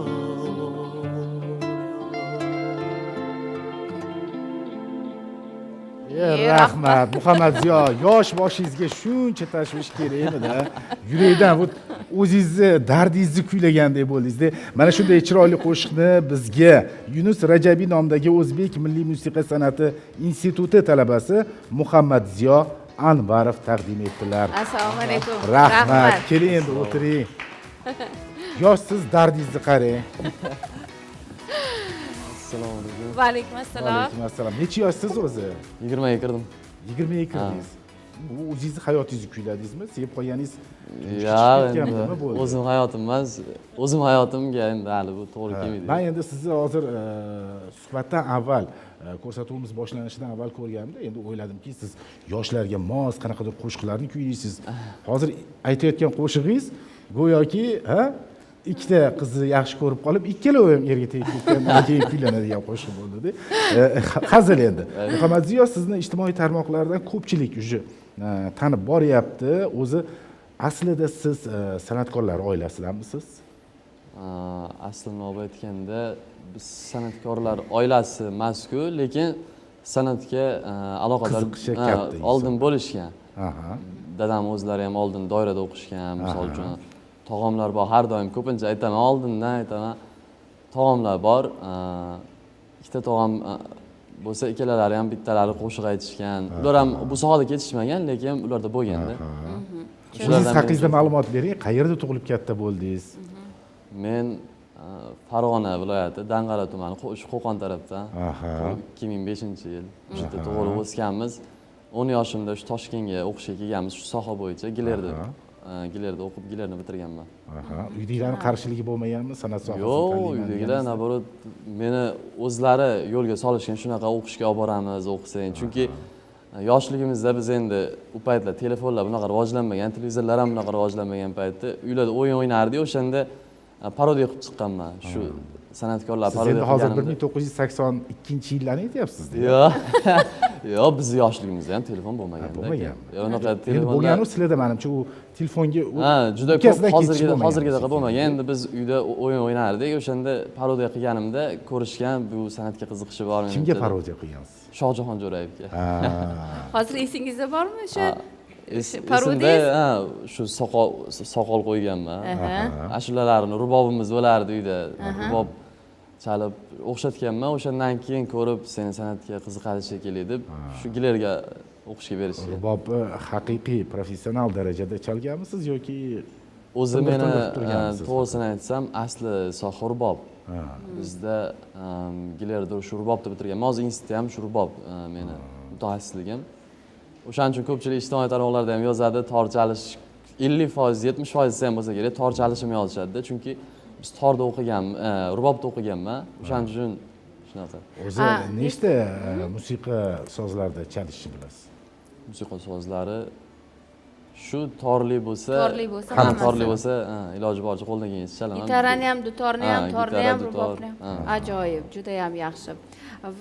Speaker 1: Rahmat Muhammad Ziyo, yosh boshingizga shuncha tashvish kerakmidi? Yurakdan bu o'zingizni dardingizni kuylagandek bo'ldingiz-da. Mana shunday chiroyli qo'shiqni bizga Yunus Rajabiy nomidagi O'zbek milliy musiqa san'ati instituti talabasi Muhammad Ziyo Anvarov taqdim etdilar.
Speaker 2: Assalomu alaykum.
Speaker 1: Rahmat. Keling endi o'tiring. Yoshsiz, dardingizni qarang.
Speaker 6: Assalomu alaykum.
Speaker 2: Va alaykum assalom.
Speaker 1: Alaykum assalom. Necha yoshsiz o'zi?
Speaker 6: 20 ga kirdim.
Speaker 1: 20 ga kirdingiz. Bu o'zingizni hayotingizni kuyladingizmi? Sevib qolganingiz
Speaker 6: Yo'q, endi o'zim hayotim emas, o'zim hayotimga endi hali bu to'g'ri kelmaydi.
Speaker 1: Men endi sizni hozir suhbatdan avval, ko'rsatuvimiz boshlanishidan avval ko'rganimda endi o'yladimki, siz yoshlarga mos qanaqadir qo'shiqlarni kuylaysiz. Hozir aytayotgan qo'shig'ingiz go'yoki, ha, ikkita qizni yaxshi ko'rib qolib, ikkalovi ham erga tegib ketgandan keyin kuylanadigan qo'shiq bo'ldi-da. Hazil endi. Muhammad Ziyo, sizni ijtimoiy tarmoqlardan ko'pchilik уже tanib boryapti. O'zi Aslida siz san'atkorlar oilasidanmisiz?
Speaker 6: Aslini olib aytganda, biz san'atkorlar oilasi emasku, lekin san'atga aloqador
Speaker 1: Qiziqishi katta inson.
Speaker 6: Oldin bo'lishgan. Dadam o'zlari ham oldin doirada o'qishgan, misol uchun. Tog'amlar bor, har doim ko'pincha aytaman, oldindan aytaman, tog'amlar bor, ikkita tog'am bo'lsa, ikkalalari ham bittalari qo'shiq aytishgan. Ular ham bu sohada ketishmagan, lekin ularda bo'lganda.
Speaker 1: O'zingiz haqingizda ma'lumot bering, qayerda tug'ilib katta bo'ldingiz?
Speaker 6: Men Farg'ona viloyati, Dang'ara tumani, shu Qo'qon tarafdan. 2005-yil o'sha yerda tug'ilib o'sganmiz. 10 yoshimda shu Toshkentga o'qishga kelganmiz, shu soha bo'yicha Gilerda, Gilerda o'qib, Gilerni bitirganman.
Speaker 1: Uydagilarni qarshiligi bo'lmaganmi san'at sohasini
Speaker 6: Yo'q,
Speaker 1: tanlayman
Speaker 6: uydagilar
Speaker 1: deganingizda?
Speaker 6: Наоборот, meni o'zlari yo'lga solishgan, shunaqa o'qishga olib boramiz, o'qisang. Chunki yoshligimizda biz endi u paytlar telefonlar bunaqa rivojlanmagan, televizorlar ham bunaqa rivojlanmagan paytda uylarda o'yin o'ynardik, o'shanda parodiya qilib chiqqanman. Shu san'atkorlar
Speaker 1: Siz
Speaker 6: parodiya
Speaker 1: endi hozir
Speaker 6: qilganimda.
Speaker 1: 1982-yillarni aytyapsiz.
Speaker 6: Yo'q. Yo'q, bizni yoshligimizda ham telefon bo'lmagan.
Speaker 1: Bo'lmaganmi?
Speaker 6: Yo'q, unaqa
Speaker 1: Endi
Speaker 6: telefonlar
Speaker 1: bo'lganu sizlarda, manimcha, u telefonga
Speaker 6: Ha, juda ko'p
Speaker 1: ukasidan ketish
Speaker 6: hozirgida
Speaker 1: bo'lmagan
Speaker 6: hozirgidaqa
Speaker 1: shekilli.
Speaker 6: bo'lmagan. Endi biz uyda o'yin o'ynardik, o'shanda parodiya qilganimda ko'rishgan, bu san'atga qiziqishi bor
Speaker 1: Kimga
Speaker 6: menimcha deb.
Speaker 1: Parodiya qilgansiz?
Speaker 6: Shohjahon Jo'rayevga.
Speaker 2: Hozir esingizda bormi o'sha
Speaker 6: Esimda,
Speaker 2: parodiyangiz?
Speaker 6: ha, shu soqol qo'yganman. Ashulalarini, rubobimiz bo'lardi uyda. Rubob chalib o'xshatganman. O'shandan keyin ko'rib, seni san'atga qiziqadi shekilli deb shu Gilerga o'qishga berishgan.
Speaker 1: Rubobni haqiqiy professional darajada chalganmisiz yoki
Speaker 6: O'zi
Speaker 1: tindir
Speaker 6: meni
Speaker 1: tindir qilib turganmisiz?
Speaker 6: To'g'risini aytsam, asli soha rubob. Bizda Gilerda shu rubobni bitirganman. Hozir institutda ham shu rubob meni mutaxassisligim. O'shaning uchun ko'pchilik ijtimoiy tarmoqlarda ham yozadi, tor chalish 50%, 70% desa ham bo'lsa kerak, tor chalishimni yozishadi. Chunki biz torda o'qigan, rubobda o'qiganman. O'shaning uchun shunaqa.
Speaker 1: O'zi nechta musiqa sozlarida chalishni bilasiz?
Speaker 6: Musiqa sozlari shu torli bo'lsa,
Speaker 2: Torli bo'lsa
Speaker 6: ha,
Speaker 2: hammasi.
Speaker 6: Torli bo'lsa, ha, iloji boricha qo'ldan kelgancha chalaman.
Speaker 2: Gitarani ham, dutorni ham,
Speaker 6: Ha,
Speaker 2: torni
Speaker 6: gitara,
Speaker 2: ham,
Speaker 6: dutor,
Speaker 2: rubobni ham.
Speaker 6: Ha.
Speaker 2: Ajoyib, juda ham yaxshi.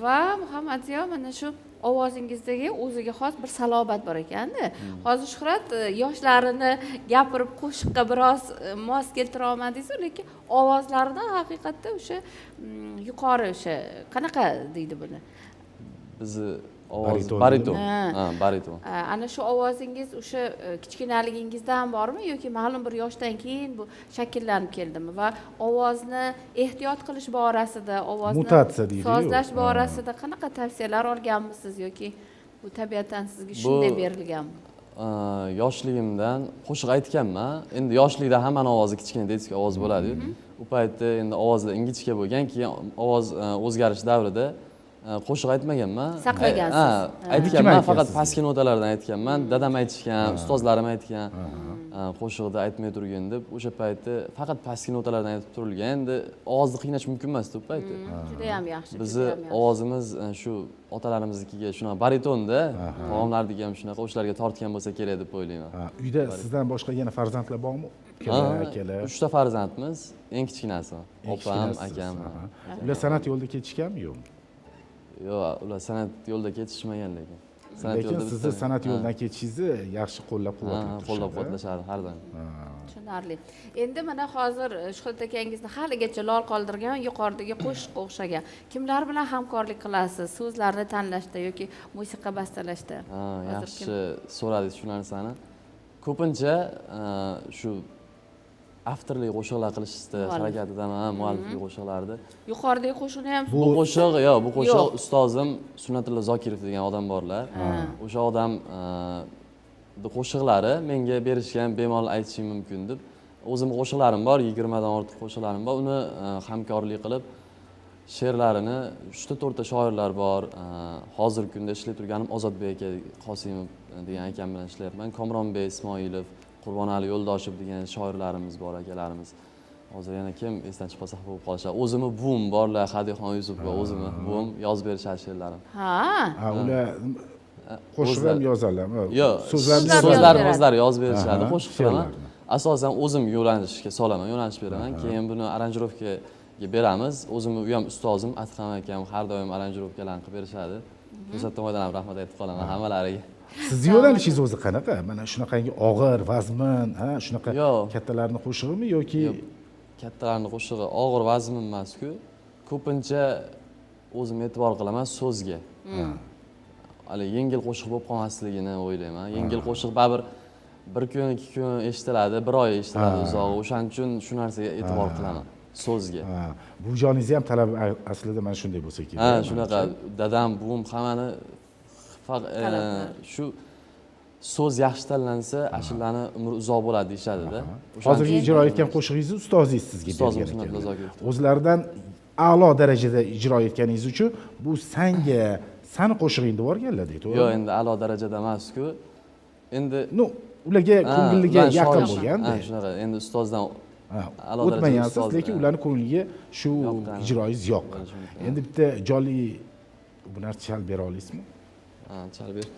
Speaker 2: Va Muhammad Ziyo, mana shu ovozingizdagi o'ziga xos bir salobat bor ekanda. Hozir Shuhrat yoshlarini gapirib qo'shiqqa biroz mos keltira olmadingiz, lekin ovozlaridan haqiqatda o'sha yuqori, o'sha qanaqa deydi buni?
Speaker 6: Bizni ovoz
Speaker 1: Bariton.
Speaker 6: Bariton.
Speaker 2: Ha.
Speaker 6: Ha, bariton.
Speaker 2: Ana shu ovozingiz o'sha kichkinaligingizdan bormi yoki ma'lum bir yoshdan keyin bu shakllanib keldimi va ovozni ehtiyot qilish borasida, ovozni
Speaker 1: Mutatsiya deydi-yu.
Speaker 2: sozlash borasida qanaqa tavsiyalar olganmisiz yoki bu tabiatan sizga shunday berilganmi?
Speaker 6: Yoshligimdan qo'shiq aytganman. Endi yoshlikda hammani ovozi kichkina, детский ovoz bo'ladi. U paytda endi ovozlar ingichka bo'lgan, keyin ovoz o'zgarish davrida qo'shiq aytmaganman.
Speaker 2: Saqlagansiz.
Speaker 6: Ha,
Speaker 2: Ha.
Speaker 6: aytganman,
Speaker 1: Kim
Speaker 6: faqat
Speaker 1: aytgan
Speaker 6: pastki notalardan aytganman. Dadam aytishgan, ustozlarim aytgan. Qo'shiqda aytmay turgin deb, o'sha paytda faqat pastki notalardan aytib turilgan. Endi ovozni qiynash mumkin emasdi u paytda.
Speaker 2: Juda ham yaxshi,
Speaker 6: Bizni
Speaker 2: juda ham yaxshi.
Speaker 6: ovozimiz shu otalarımiznikiga shunaqa baritonda, tog'amlarniki ham shunaqa, o'shalarga tortgan bo'lsa kerak deb o'ylayman.
Speaker 1: Ha, uyda sizdan boshqa yana farzandlar bormi? Ukalar, akalar?
Speaker 6: Uchta farzandmiz, eng kichkinasi.
Speaker 1: Eng
Speaker 6: Opam,
Speaker 1: kichkinasisiz,
Speaker 6: akam.
Speaker 1: Aha. Ular san'at yo'lida ketishganmi, yo'qmi?
Speaker 6: Yo'q, ular san'at yo'lida ketishmagan lekin. San'at
Speaker 1: Lekin
Speaker 6: yo'lida
Speaker 1: sizni san'at
Speaker 6: Ha.
Speaker 1: yo'lidan ketishingizni yaxshi qo'llab-quvvatlab
Speaker 6: Ha,
Speaker 1: turishadi.
Speaker 6: qo'llab-quvvatlashadi har doim.
Speaker 2: Tushunarli. Endi mana hozir Shuhrat akangizni haligacha lol qoldirgan yuqoridagi qo'shiqqa o'xshagan. Kimlar bilan hamkorlik qilasiz? So'zlarni tanlashda yoki musiqa bastalashda?
Speaker 6: Ha,
Speaker 2: Hozir
Speaker 6: yaxshi
Speaker 2: kim?
Speaker 6: so'radingiz shu narsani. Ko'pincha shu avtorlik qo'shiqlar qilishda
Speaker 2: Muallif.
Speaker 6: harakatidaman, mualliflik qo'shiqlarni.
Speaker 2: Yuqoridagi qo'shiqni ham
Speaker 6: Bu qo'shiq, yo'q, bu qo'shiq
Speaker 2: Yo'q.
Speaker 6: ustozim Sunnatulla Zokirov degan odam borlar. O'sha odam qo'shiqlari menga berishgan, bemalol aytishim mumkin deb. O'zim qo'shiqlarim bor, 20 dan ortiq qo'shiqlarim bor. Uni hamkorlik qilib she'rlarini uchta to'rtta shoirlar bor. Hozirgi kunda ishlab turganim Ozodbek aka Qosimov degan akam bilan ishlayapman. Komronbek Ismoilov, Qurbonali Yo'ldoshev degan shoirlarimiz bor, akalarimiz. Hozir yana kim esdan chiqib qolsa xafa bo'lib qolishadi. O'zimni buvim borlar, Hadixon Yusupova, o'zimni buvim yozib berishadi she'rlarim.
Speaker 2: Ha.
Speaker 1: Ha, ular qo'shiq ham yozadilarmi?
Speaker 6: Yo'q,
Speaker 1: so'zlarni
Speaker 6: so'zlarni o'zlari yozib berishadi, qo'shiq qilaman.
Speaker 1: She'rlarni.
Speaker 6: Asosan o'zim yo'nalishga solaman, yo'nalish beraman. Keyin buni aranjirovkaga beramiz. O'zimni u ham ustozim Adham akam har doim aranjirovkalarni qilib berishadi. Fursatdan foydalanib rahmat aytib qolaman hammalariga.
Speaker 1: Sizni yo'nalishingiz o'zi qanaqa? Mana shunaqangi og'ir, vazmin, ha, shunaqa kattalarni qo'shig'imi yoki
Speaker 6: kattalarni qo'shig'i og'ir vazmin emas-ku. Ko'pincha o'zim e'tibor qilaman so'zga. Hali yengil qo'shiq bo'lib qolmasligini o'ylayman. Yengil qo'shiq baribir bir kun, ikki kun eshitiladi, bir oy eshitiladi uzog'i. O'shaning uchun shu narsaga e'tibor qilaman, so'zga.
Speaker 1: Buvijoningizni ham talabi aslida mana shunday bo'lsa kerak.
Speaker 6: Ha, shunaqa. Dadam, buvim hammani shu so'z yaxshi tanlansa, ashulani umri uzoq bo'ladi deyishadi-da.
Speaker 1: Hozirgi ijro etgan qo'shig'ingizni ustozingiz sizga bergan ekan. O'zlaridan a'lo darajada ijro etganingiz uchun bu sanga, sani qo'shig'ingni deb yuborganlar deydi, to'g'rimi?
Speaker 6: Yo'q, endi a'lo darajada emas-ku. Endi
Speaker 1: no, ularga ko'ngilliga yaqin bo'lgan-da.
Speaker 6: Ha, shunaqa. Endi ustozdan
Speaker 1: o'tmagansiz, lekin ularni ko'ngliga shu ijroingiz yoqqan. Endi bitta jonli bu narsa chalib bera olasizmi?
Speaker 6: Ha, chalib ber.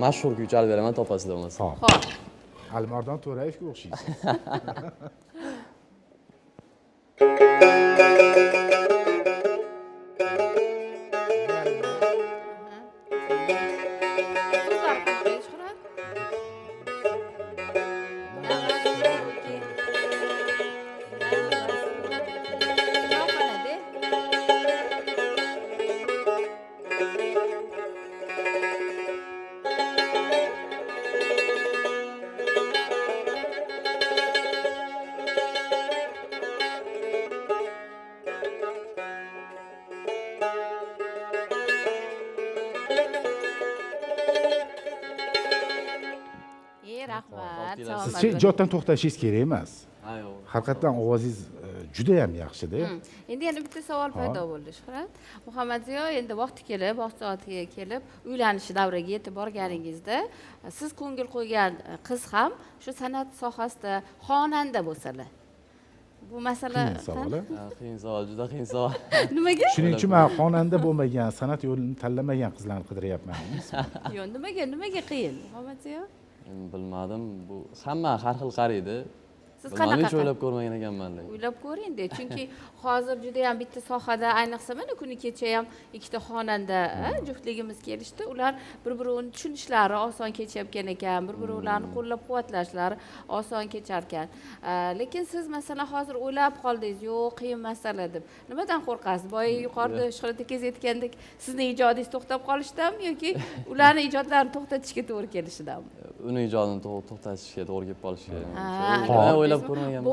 Speaker 6: Mashhur kuy chalib beraman, topasizlar bo'lmasa.
Speaker 1: Xo'p. Alimardon To'rayevga o'xshaysiz. Sizcha ijoddan to'xtashingiz kerak emas. Haqiqatan ovozingiz juda ham yaxshi-da.
Speaker 2: Endi yana bitta savol paydo bo'ldi, Shuhrat. Muhammadziyo, endi vaqti kelib, vaqt soatiga kelib, uylanish davriga yetib borganingizda, siz ko'ngil qo'ygan qiz ham shu san'at sohasida xonanda bo'lsalar. Bu masala
Speaker 6: qiyin savol, juda qiyin savol.
Speaker 2: Nimaga?
Speaker 1: Shuning uchun men xonanda bo'lmagan, san'at yo'lini tanlamagan qizlarni qidiryapman.
Speaker 2: Yo'q, nimaga qiyin, Muhammadziyo?
Speaker 6: Bilmadim, bu hamma har xil qaraydi.
Speaker 2: Siz qanaqa
Speaker 6: hech o'ylab ko'rmagan ekanman lekin.
Speaker 2: O'ylab ko'ring-da, chunki hozir juda ham bitta sohada, ayniqsa mana kuni kecha ham ikkita xonanda juftligimiz kelishdi. Ular bir-birini tushunishlari oson kechayotgan ekan, bir-birlarini qo'llab-quvvatlashlari oson kechar ekan. Lekin siz masalan hozir o'ylab qoldingiz, yo'q, qiyin masala deb. Nimadan qo'rqasiz? Boya yuqorida Shuhrat aka aytgandek, sizni ijodingiz to'xtab qolishidanmi yoki ularning ijodlarini to'xtatishga to'g'ri kelishidanmi?
Speaker 6: Uni ijodini to'xtatishga to'g'ri kelib qolishiga. O'ylab ko'rmaganman.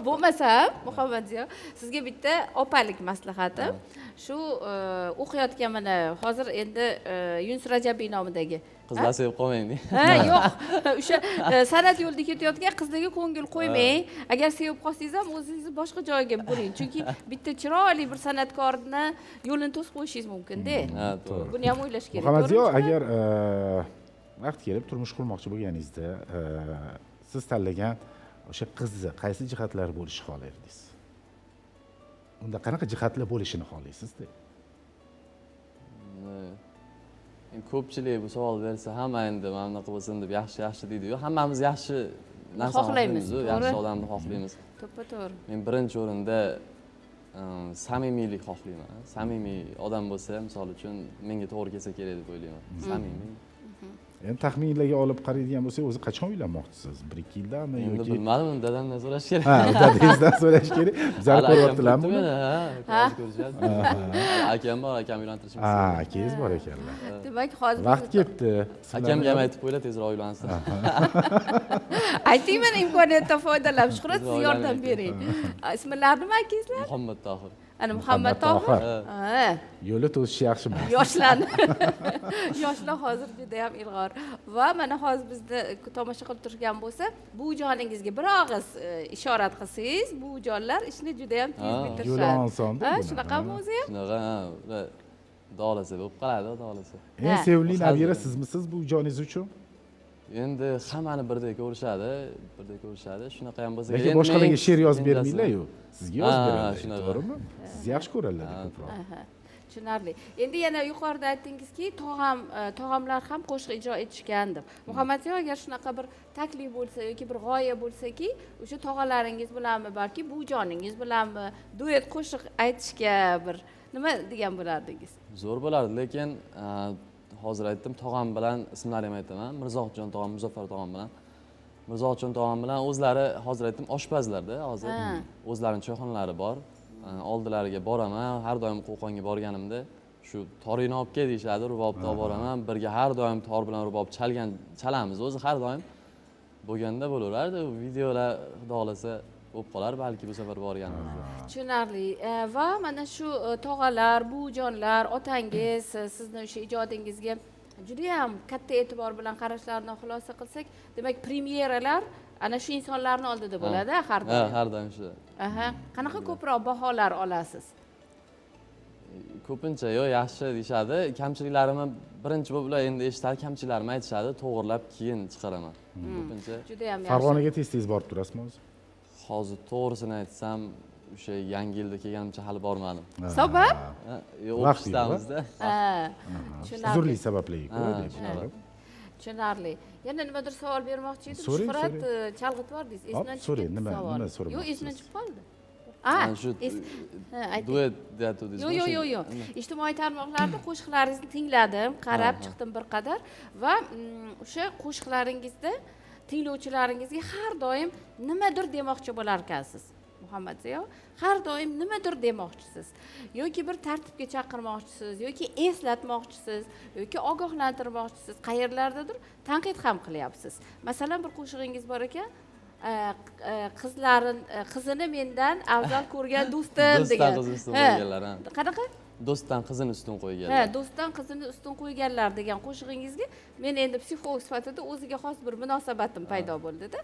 Speaker 2: Bo'lmasa, Muhammadziyo, sizga bitta opalik maslahatim. Shu o'qiyotgan mana hozir endi Yunus Rajabiy nomidagi
Speaker 6: qizlar sevib qolmang deng.
Speaker 2: Ha, yo'q. O'sha san'at yo'lida ketayotgan qizlarga ko'ngil qo'ymang. Agar sevib qolsangiz ham o'zingizni boshqa joyga buring. Chunki bitta chiroyli bir san'atkorni yo'lini to'sib qo'yishingiz mumkin-da.
Speaker 6: Ha, to'g'ri.
Speaker 2: Buni ham o'ylash kerak.
Speaker 1: Muhammadziyo, agar vaqt kelib turmush qurmoqchi bo'lganingizda siz tanlagan o'sha qizni qaysi jihatlari bo'lishini xohlardingiz? Unda qanaqa jihatlar bo'lishini xohlaysiz-da?
Speaker 6: Ko'pchilik bu savol bersa, hamma endi mana bunaqa bo'lsin deb yaxshi yaxshi deydi-yu. Hammamiz yaxshi narsa
Speaker 2: xohlaymiz,
Speaker 6: yaxshi odamni xohlaymiz.
Speaker 2: To'ppa-to'g'ri.
Speaker 6: Men birinchi o'rinda samimiylik xohlayman. Samimiy odam bo'lsa, misol uchun menga to'g'ri kelsa kerak deb o'ylayman. Samimiy.
Speaker 1: Endi taxminlarga olib qaraydigan bo'lsak, o'zi qachon uylanmoqchisiz? 1-2 yildami yoki?
Speaker 6: Endi bilmadim, dadamdan so'rash kerak.
Speaker 1: Ha, dadangizdan so'rash kerak. Bizlar ko'ryaptilarmi buni?
Speaker 6: Ha, ko'rishadi. Akam bor, akam uylantirishimiz
Speaker 1: kerak. Ha, akangiz bor ekanlar.
Speaker 2: Demak, hozir
Speaker 1: vaqt kelibdi.
Speaker 6: Akamga ham aytib qo'ylar, tezroq uylansin.
Speaker 2: Ayting, mana imkoniyatdan foydalanib, Shuhrat, siz yordam bering. Ismlari nima akangizlar?
Speaker 6: Muhammad Tohir.
Speaker 2: Ana Muhammad Tohir. Ha.
Speaker 1: Yo'li to'sish yaxshimi?
Speaker 2: Yoshlarni. Yoshlar hozir juda ham ilg'or. Va mana hozir bizni tomosha qilib turgan bo'lsa, bu joningizga bir og'iz ishorat qilsangiz, bu jonlar ishni juda ham tez bitirishadi.
Speaker 1: Yo'li osonda.
Speaker 2: Ha, shunaqami o'zi ham?
Speaker 6: Shunaqa, ha, xudo bo'lib qoladi, xudo.
Speaker 1: Eng sevimli nabira sizmisiz bu joningiz uchun?
Speaker 6: Endi hammani birdek ko'rishadi, birdek ko'rishadi. Shunaqa ham bo'lsa,
Speaker 1: lekin boshqalarga she'r yozib bermanglar-yu. Sizga yozib beradi, to'g'rimi? Siz yaxshi ko'radilar ko'proq.
Speaker 2: Tushunarli. Endi yana yuqorida aytdingizki, tog'amlar ham qo'shiq ijro etishgan deb. Muhammadziyo, agar shunaqa bir taklif bo'lsa yoki bir g'oya bo'lsaki, o'sha tog'alaringiz bilanmi, balki buvijoningiz bilanmi duet qo'shiq aytishga bir nima degan bo'lardingiz?
Speaker 6: Zo'r bo'lardi, lekin hozir aytdim, tog'am bilan ismlarini ham aytaman. Mirzohidjon tog'am, Muzaffar tog'am bilan. Mirzohidjon tog'am bilan o'zlari, hozir aytdim, oshpazlarda, hozir o'zlarining choyxonalari bor. Oldilariga boraman, har doim Qo'qonga borganimda shu toringni olib kel deyishadi, rubobni olib boraman. Birga har doim tor bilan rubob chalamiz. O'zi har doim bo'lganda bo'laverardi. Videolar xudo xolasa bo'lib qolar, balki bu safar borganimizda.
Speaker 2: Tushunarli. Va mana shu tog'alar, buvijonlar, otangiz sizni o'sha ijodingizga juda ham katta e'tibor bilan qarashlarini xulosa qilsak, demak premyeralar ana shu insonlarning oldida bo'ladi har doim.
Speaker 6: Ha, har doim shu.
Speaker 2: Aha, qanaqa ko'proq baholar olasiz?
Speaker 6: Ko'pincha yo'q, yaxshi deyishadi. Kamchiliklarimni birinchi bo'lib ular endi eshitadi, kamchiliklarimni aytishadi, to'g'irlab keyin chiqaraman. Ko'pincha.
Speaker 2: Juda ham yaxshi.
Speaker 1: Farg'onaga tez-tez borib turasizmi o'zi?
Speaker 6: Hozir to'g'risini aytsam, o'sha yangi yilda kelganimcha hali bormadim.
Speaker 2: Sabab?
Speaker 6: Yo'q, o'qishdamizda.
Speaker 1: Huzurli sabablarga ko'ra.
Speaker 2: Tushunarli. Yana nimadir savol bermoqchi edim. Shuhrat, chalg'itib yubordingiz. Esimdan chiqib ketdi savol. Yo'q, esimdan chiqib qoldi.
Speaker 6: Shu duet deyatdingiz.
Speaker 2: Yo'q, yo'q, yo'q. Ijtimoiy tarmoqlarda qo'shiqlaringizni tingladim, qarab chiqdim bir qadar va o'sha qo'shiqlaringizda tinglovchilaringizga har doim nimadir demoqchi bo'lar ekansiz. Muhammadziyo, har doim nimadir demoqchisiz, yoki bir tartibga chaqirmoqchisiz, yoki eslatmoqchisiz, yoki ogohlantirmoqchisiz, qayerlardadir tanqid ham qilyapsiz. Masalan, bir qo'shig'ingiz bor ekan, qizini mendan afzal ko'rgan do'stim degan.
Speaker 6: Do'stdan qizini ustun qo'yganlar, ha.
Speaker 2: Qanaqa?
Speaker 6: Do'stdan qizini ustun qo'yganlar.
Speaker 2: Ha, do'stdan qizini ustun qo'yganlar degan qo'shig'ingizga men endi psixolog sifatida o'ziga xos bir munosabatim paydo bo'ldi-da.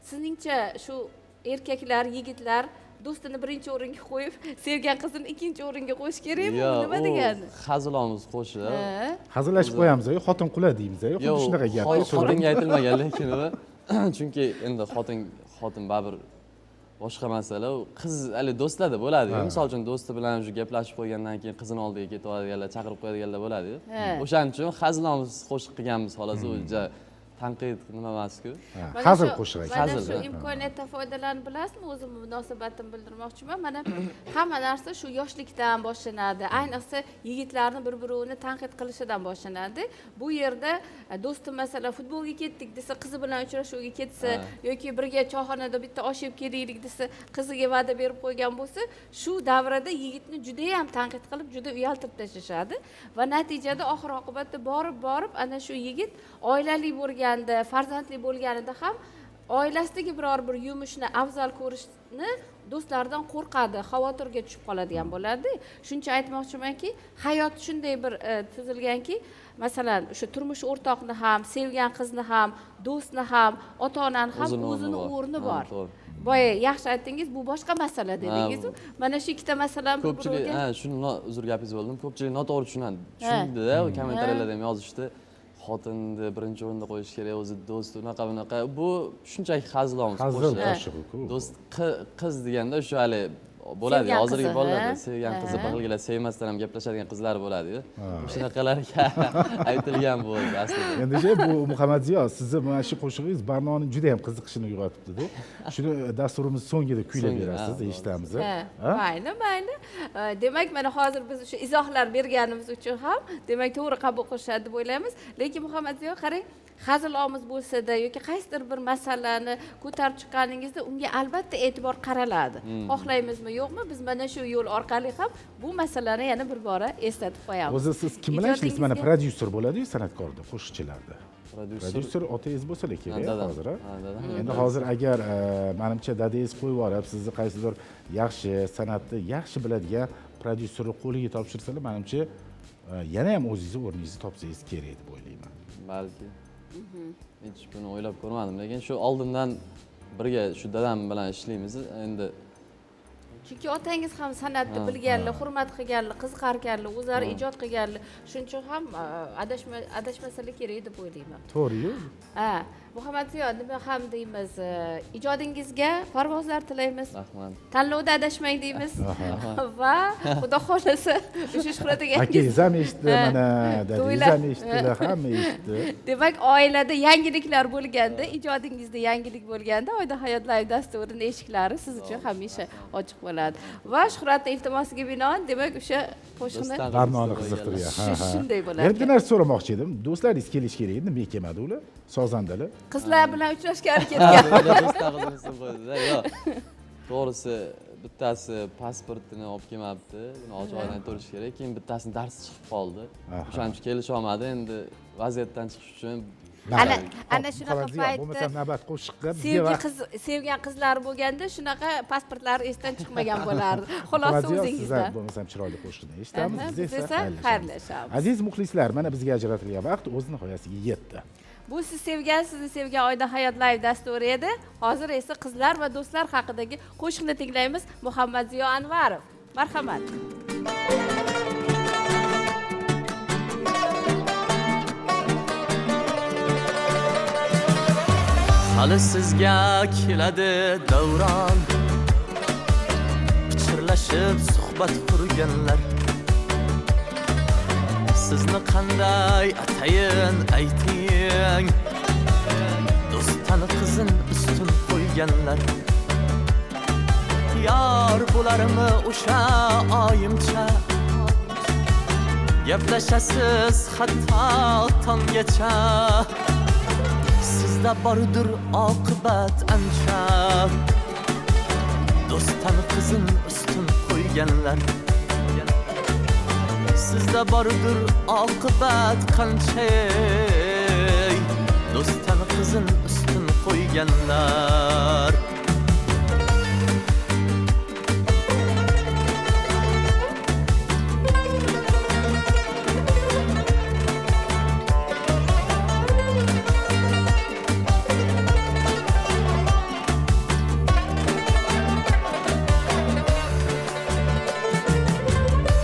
Speaker 2: Sizningcha shu erkaklar, yigitlar do'stini birinchi o'ringa qo'yib, sevgan qizini ikkinchi o'ringa qo'yish kerakmi? Nima degani?
Speaker 6: Hazilomuz qo'shiq.
Speaker 1: Hazillashib qo'yamiz, xotin qula deymiz, xuddi shunaqa gap.
Speaker 6: Xotinga aytilmagan, lekin u chunki endi xotin baribir boshqa masala. U qiz hali do'stlarda bo'ladi-yu. Misol uchun do'sti bilan shu gaplashib qo'ygandan keyin qizini oldiga ketib oladiganlar, chaqirib qo'yadiganlar bo'ladi-yu. O'shaning uchun hazilomuz qo'shiq qilganmiz xolos, u tanqid nima emas-ku.
Speaker 1: Hazil qo'shiq ekan.
Speaker 2: Mana shu imkoniyatdan foydalanib bilasizmi, o'zim munosabatimni bildirmoqchiman. Mana hamma narsa shu yoshlikdan boshlanadi. Ayniqsa yigitlarni bir-birini tanqid qilishidan boshlanadi. Bu yerda do'stim masalan futbolga ketdik desa, qizi bilan uchrashuvga ketsa yoki birga choyxonada bitta osh yeb kelaylik desa, qiziga va'da berib qo'ygan bo'lsa, shu davrada yigitni juda ham tanqid qilib, juda uyaltirib tashlashadi va natijada oxir oqibatda borib ana shu yigit oilali bo'lgan, farzandli bo'lganida ham oilasidagi biror bir yumushni afzal ko'rishni do'stlaridan qo'rqadi, xavotirga tushib qoladigan bo'ladi. Shuncha aytmoqchimanki, hayot shunday bir tuzilganki, masalan, o'sha turmush o'rtoqni ham, sevgan qizni ham, do'stni ham, ota-onani ham o'zini o'rni bor. Boya yaxshi aytdingiz, bu boshqa masala dedingiz. Mana shu ikkita masalani
Speaker 6: ko'pchilik, ha, shuni uzr gapingizni bo'ldim. Ko'pchilik noto'g'ri tushunadi. Tushundida, kommentariyalarda ham yozishdi. Xotinni birinchi o'rinda qo'yish kerak, o'zi do'st unaqa bunaqa. Bu shunchaki hazilomuz qo'shiq. Do'st qiz deganda shu hali bo'ladi, hozirgi bolalarda sevgan qizi bir xilgilar sevmasdan ham gaplashadigan qizlar bo'ladi-yu. Shunaqalarga aytilgan bu o'zi aslida.
Speaker 1: Endi bu Muhammadziyo, sizni mana shu qo'shig'ingiz Barnoning juda ham qiziqishini uyg'otibdi-da. Shuni dasturimiz so'ngida kuylab berasiz, eshitamiz.
Speaker 2: Mayli, mayli. Demak, mana hozir biz o'sha izohlar berganimiz uchun ham, demak, to'g'ri qabul qilishadi deb o'ylaymiz. Lekin Muhammadziyo, qarang, hazilomuz bo'lsa-da yoki qaysidir bir masalani ko'tarib chiqqaningizda unga albatta e'tibor qaraladi. Xohlaymizmi, yo'qmi, biz mana shu yo'l orqali ham bu masalani yana bir bora eslatib qo'yamiz.
Speaker 1: O'zi siz kim bilan ishlaysiz? Mana prodyuser bo'ladi-yu san'atkorda, qo'shiqchilarda. Prodyuser otangiz bo'lsa kerak hozir. Endi hozir agar menimcha dadangiz qo'yib yuborib, sizni qaysidir yaxshi san'atni yaxshi biladigan prodyuserni qo'liga topshirsalar, menimcha yana ham o'zingizni o'rningizni topsangiz kerak deb o'ylayman.
Speaker 6: Balki. Hech buni o'ylab ko'rmadim, lekin shu oldindan birga shu dadam bilan ishlaymiz endi.
Speaker 2: Chunki otangiz ham san'atni bilganlar, hurmat qilganlar, qiziqarkanlar, o'zlari ijod qilganlar. Shuning uchun ham adashmasalar kerak deb o'ylayman.
Speaker 1: To'g'ri-yu.
Speaker 2: Ha, Muhammad Ziyo, nima ham deymiz, ijodingizga parvozlar tilaymiz.
Speaker 6: Rahmat.
Speaker 2: Tanlovda adashmang deymiz. Va xudo xohlasa o'sha Shuhrat
Speaker 1: Akangiz ham eshitdi, mana dadangiz ham eshitdilar, hamma eshitdi.
Speaker 2: Demak, oilada yangiliklar bo'lganda, ijodingizda yangilik bo'lganda, Oydin Hayot Live dasturining eshiklari siz uchun hamisha ochiq bo'ladi. Va Shuhratning iltimosiga binoan, demak, o'sha qo'shiqni
Speaker 1: Barnoni qiziqtirgan.
Speaker 2: Shunday bo'ladi.
Speaker 1: Yana bitta narsa so'ramoqchi edim. Do'stlaringiz kelish kerak edi, nima kelmadi ular? Sozandalar.
Speaker 2: Qizlar bilan uchrashgani ketgan.
Speaker 6: Do'stlar qizini qo'ydida, yo'q. To'g'risi, bittasi pasportini olib kelmabdi, buni ochiq oydin aytib kerak. Keyin bittasini darsi chiqib qoldi. O'shaning uchun kelisha olmadi. Endi vaziyatdan chiqish uchun
Speaker 2: ana shunaqa paytda
Speaker 1: bo'lmasam navbat qo'shiqqa
Speaker 2: sevgan qizlar bo'lganda shunaqa pasportlar esdan chiqmagan bo'lardi. Xulosa o'zingizdan.
Speaker 1: Bo'lmasam chiroyli qo'shiqni eshitamiz, biz
Speaker 2: esa xayrlashamiz.
Speaker 1: Aziz muxlislar, mana bizga ajratilgan vaqt o'z nihoyasiga yetdi.
Speaker 2: Bu siz sevgan, sizni sevgan Oydin Hayot Live dasturi edi. Hozir esa qizlar va do'stlar haqidagi qo'shiqni tinglaymiz. Muhammad Ziyo Anvarov. Marhamat.
Speaker 5: Hali sizga keladi davron, pichirlashib suhbat qurganlar. Sizni qanday atayin ayting, do'stdan qizin ustun qo'yganlar. Yor bo'larmi o'sha oyimcha, gaplashasiz hatto tonggacha. Sizda bordir oqibat ancha, do'stdan qizin ustun qo'yganlar. Sizda bordir oqibat qancha, do'stdan qizin ustun qo'yganlar.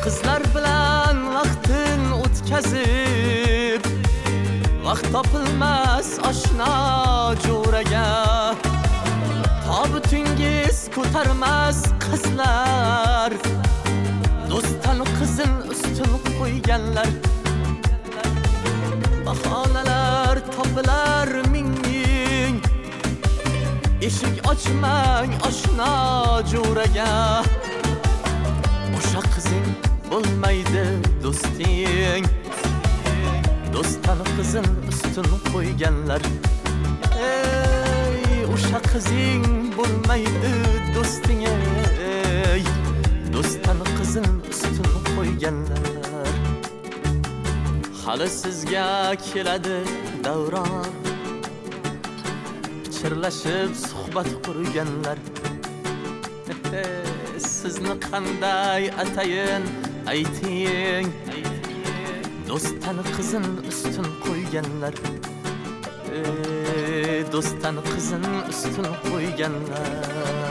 Speaker 5: Qizlar bilan vaqtin o'tkazib, vaqt topilmas oshna jo'raga. Tobutingiz ko'tarmas qizlar, do'stdan qizin ustun qo'yganlar. Bahonalar topilar ming ming, eshik ochmang oshna jo'raga. O'sha qizing bo'lmaydi do'sting, do'stdan qizin ustun qo'yganlar. Ey, o'sha qizing bo'lmaydi do'sting, ey, do'stdan qizin ustun qo'yganlar. Hali sizga keladi davron, pichirlashib suhbat qurganlar. Sizni qanday atayin ayting, do'stdan qizin ustun qo'yganlar. Do'stdan qizin ustun qo'yganlar.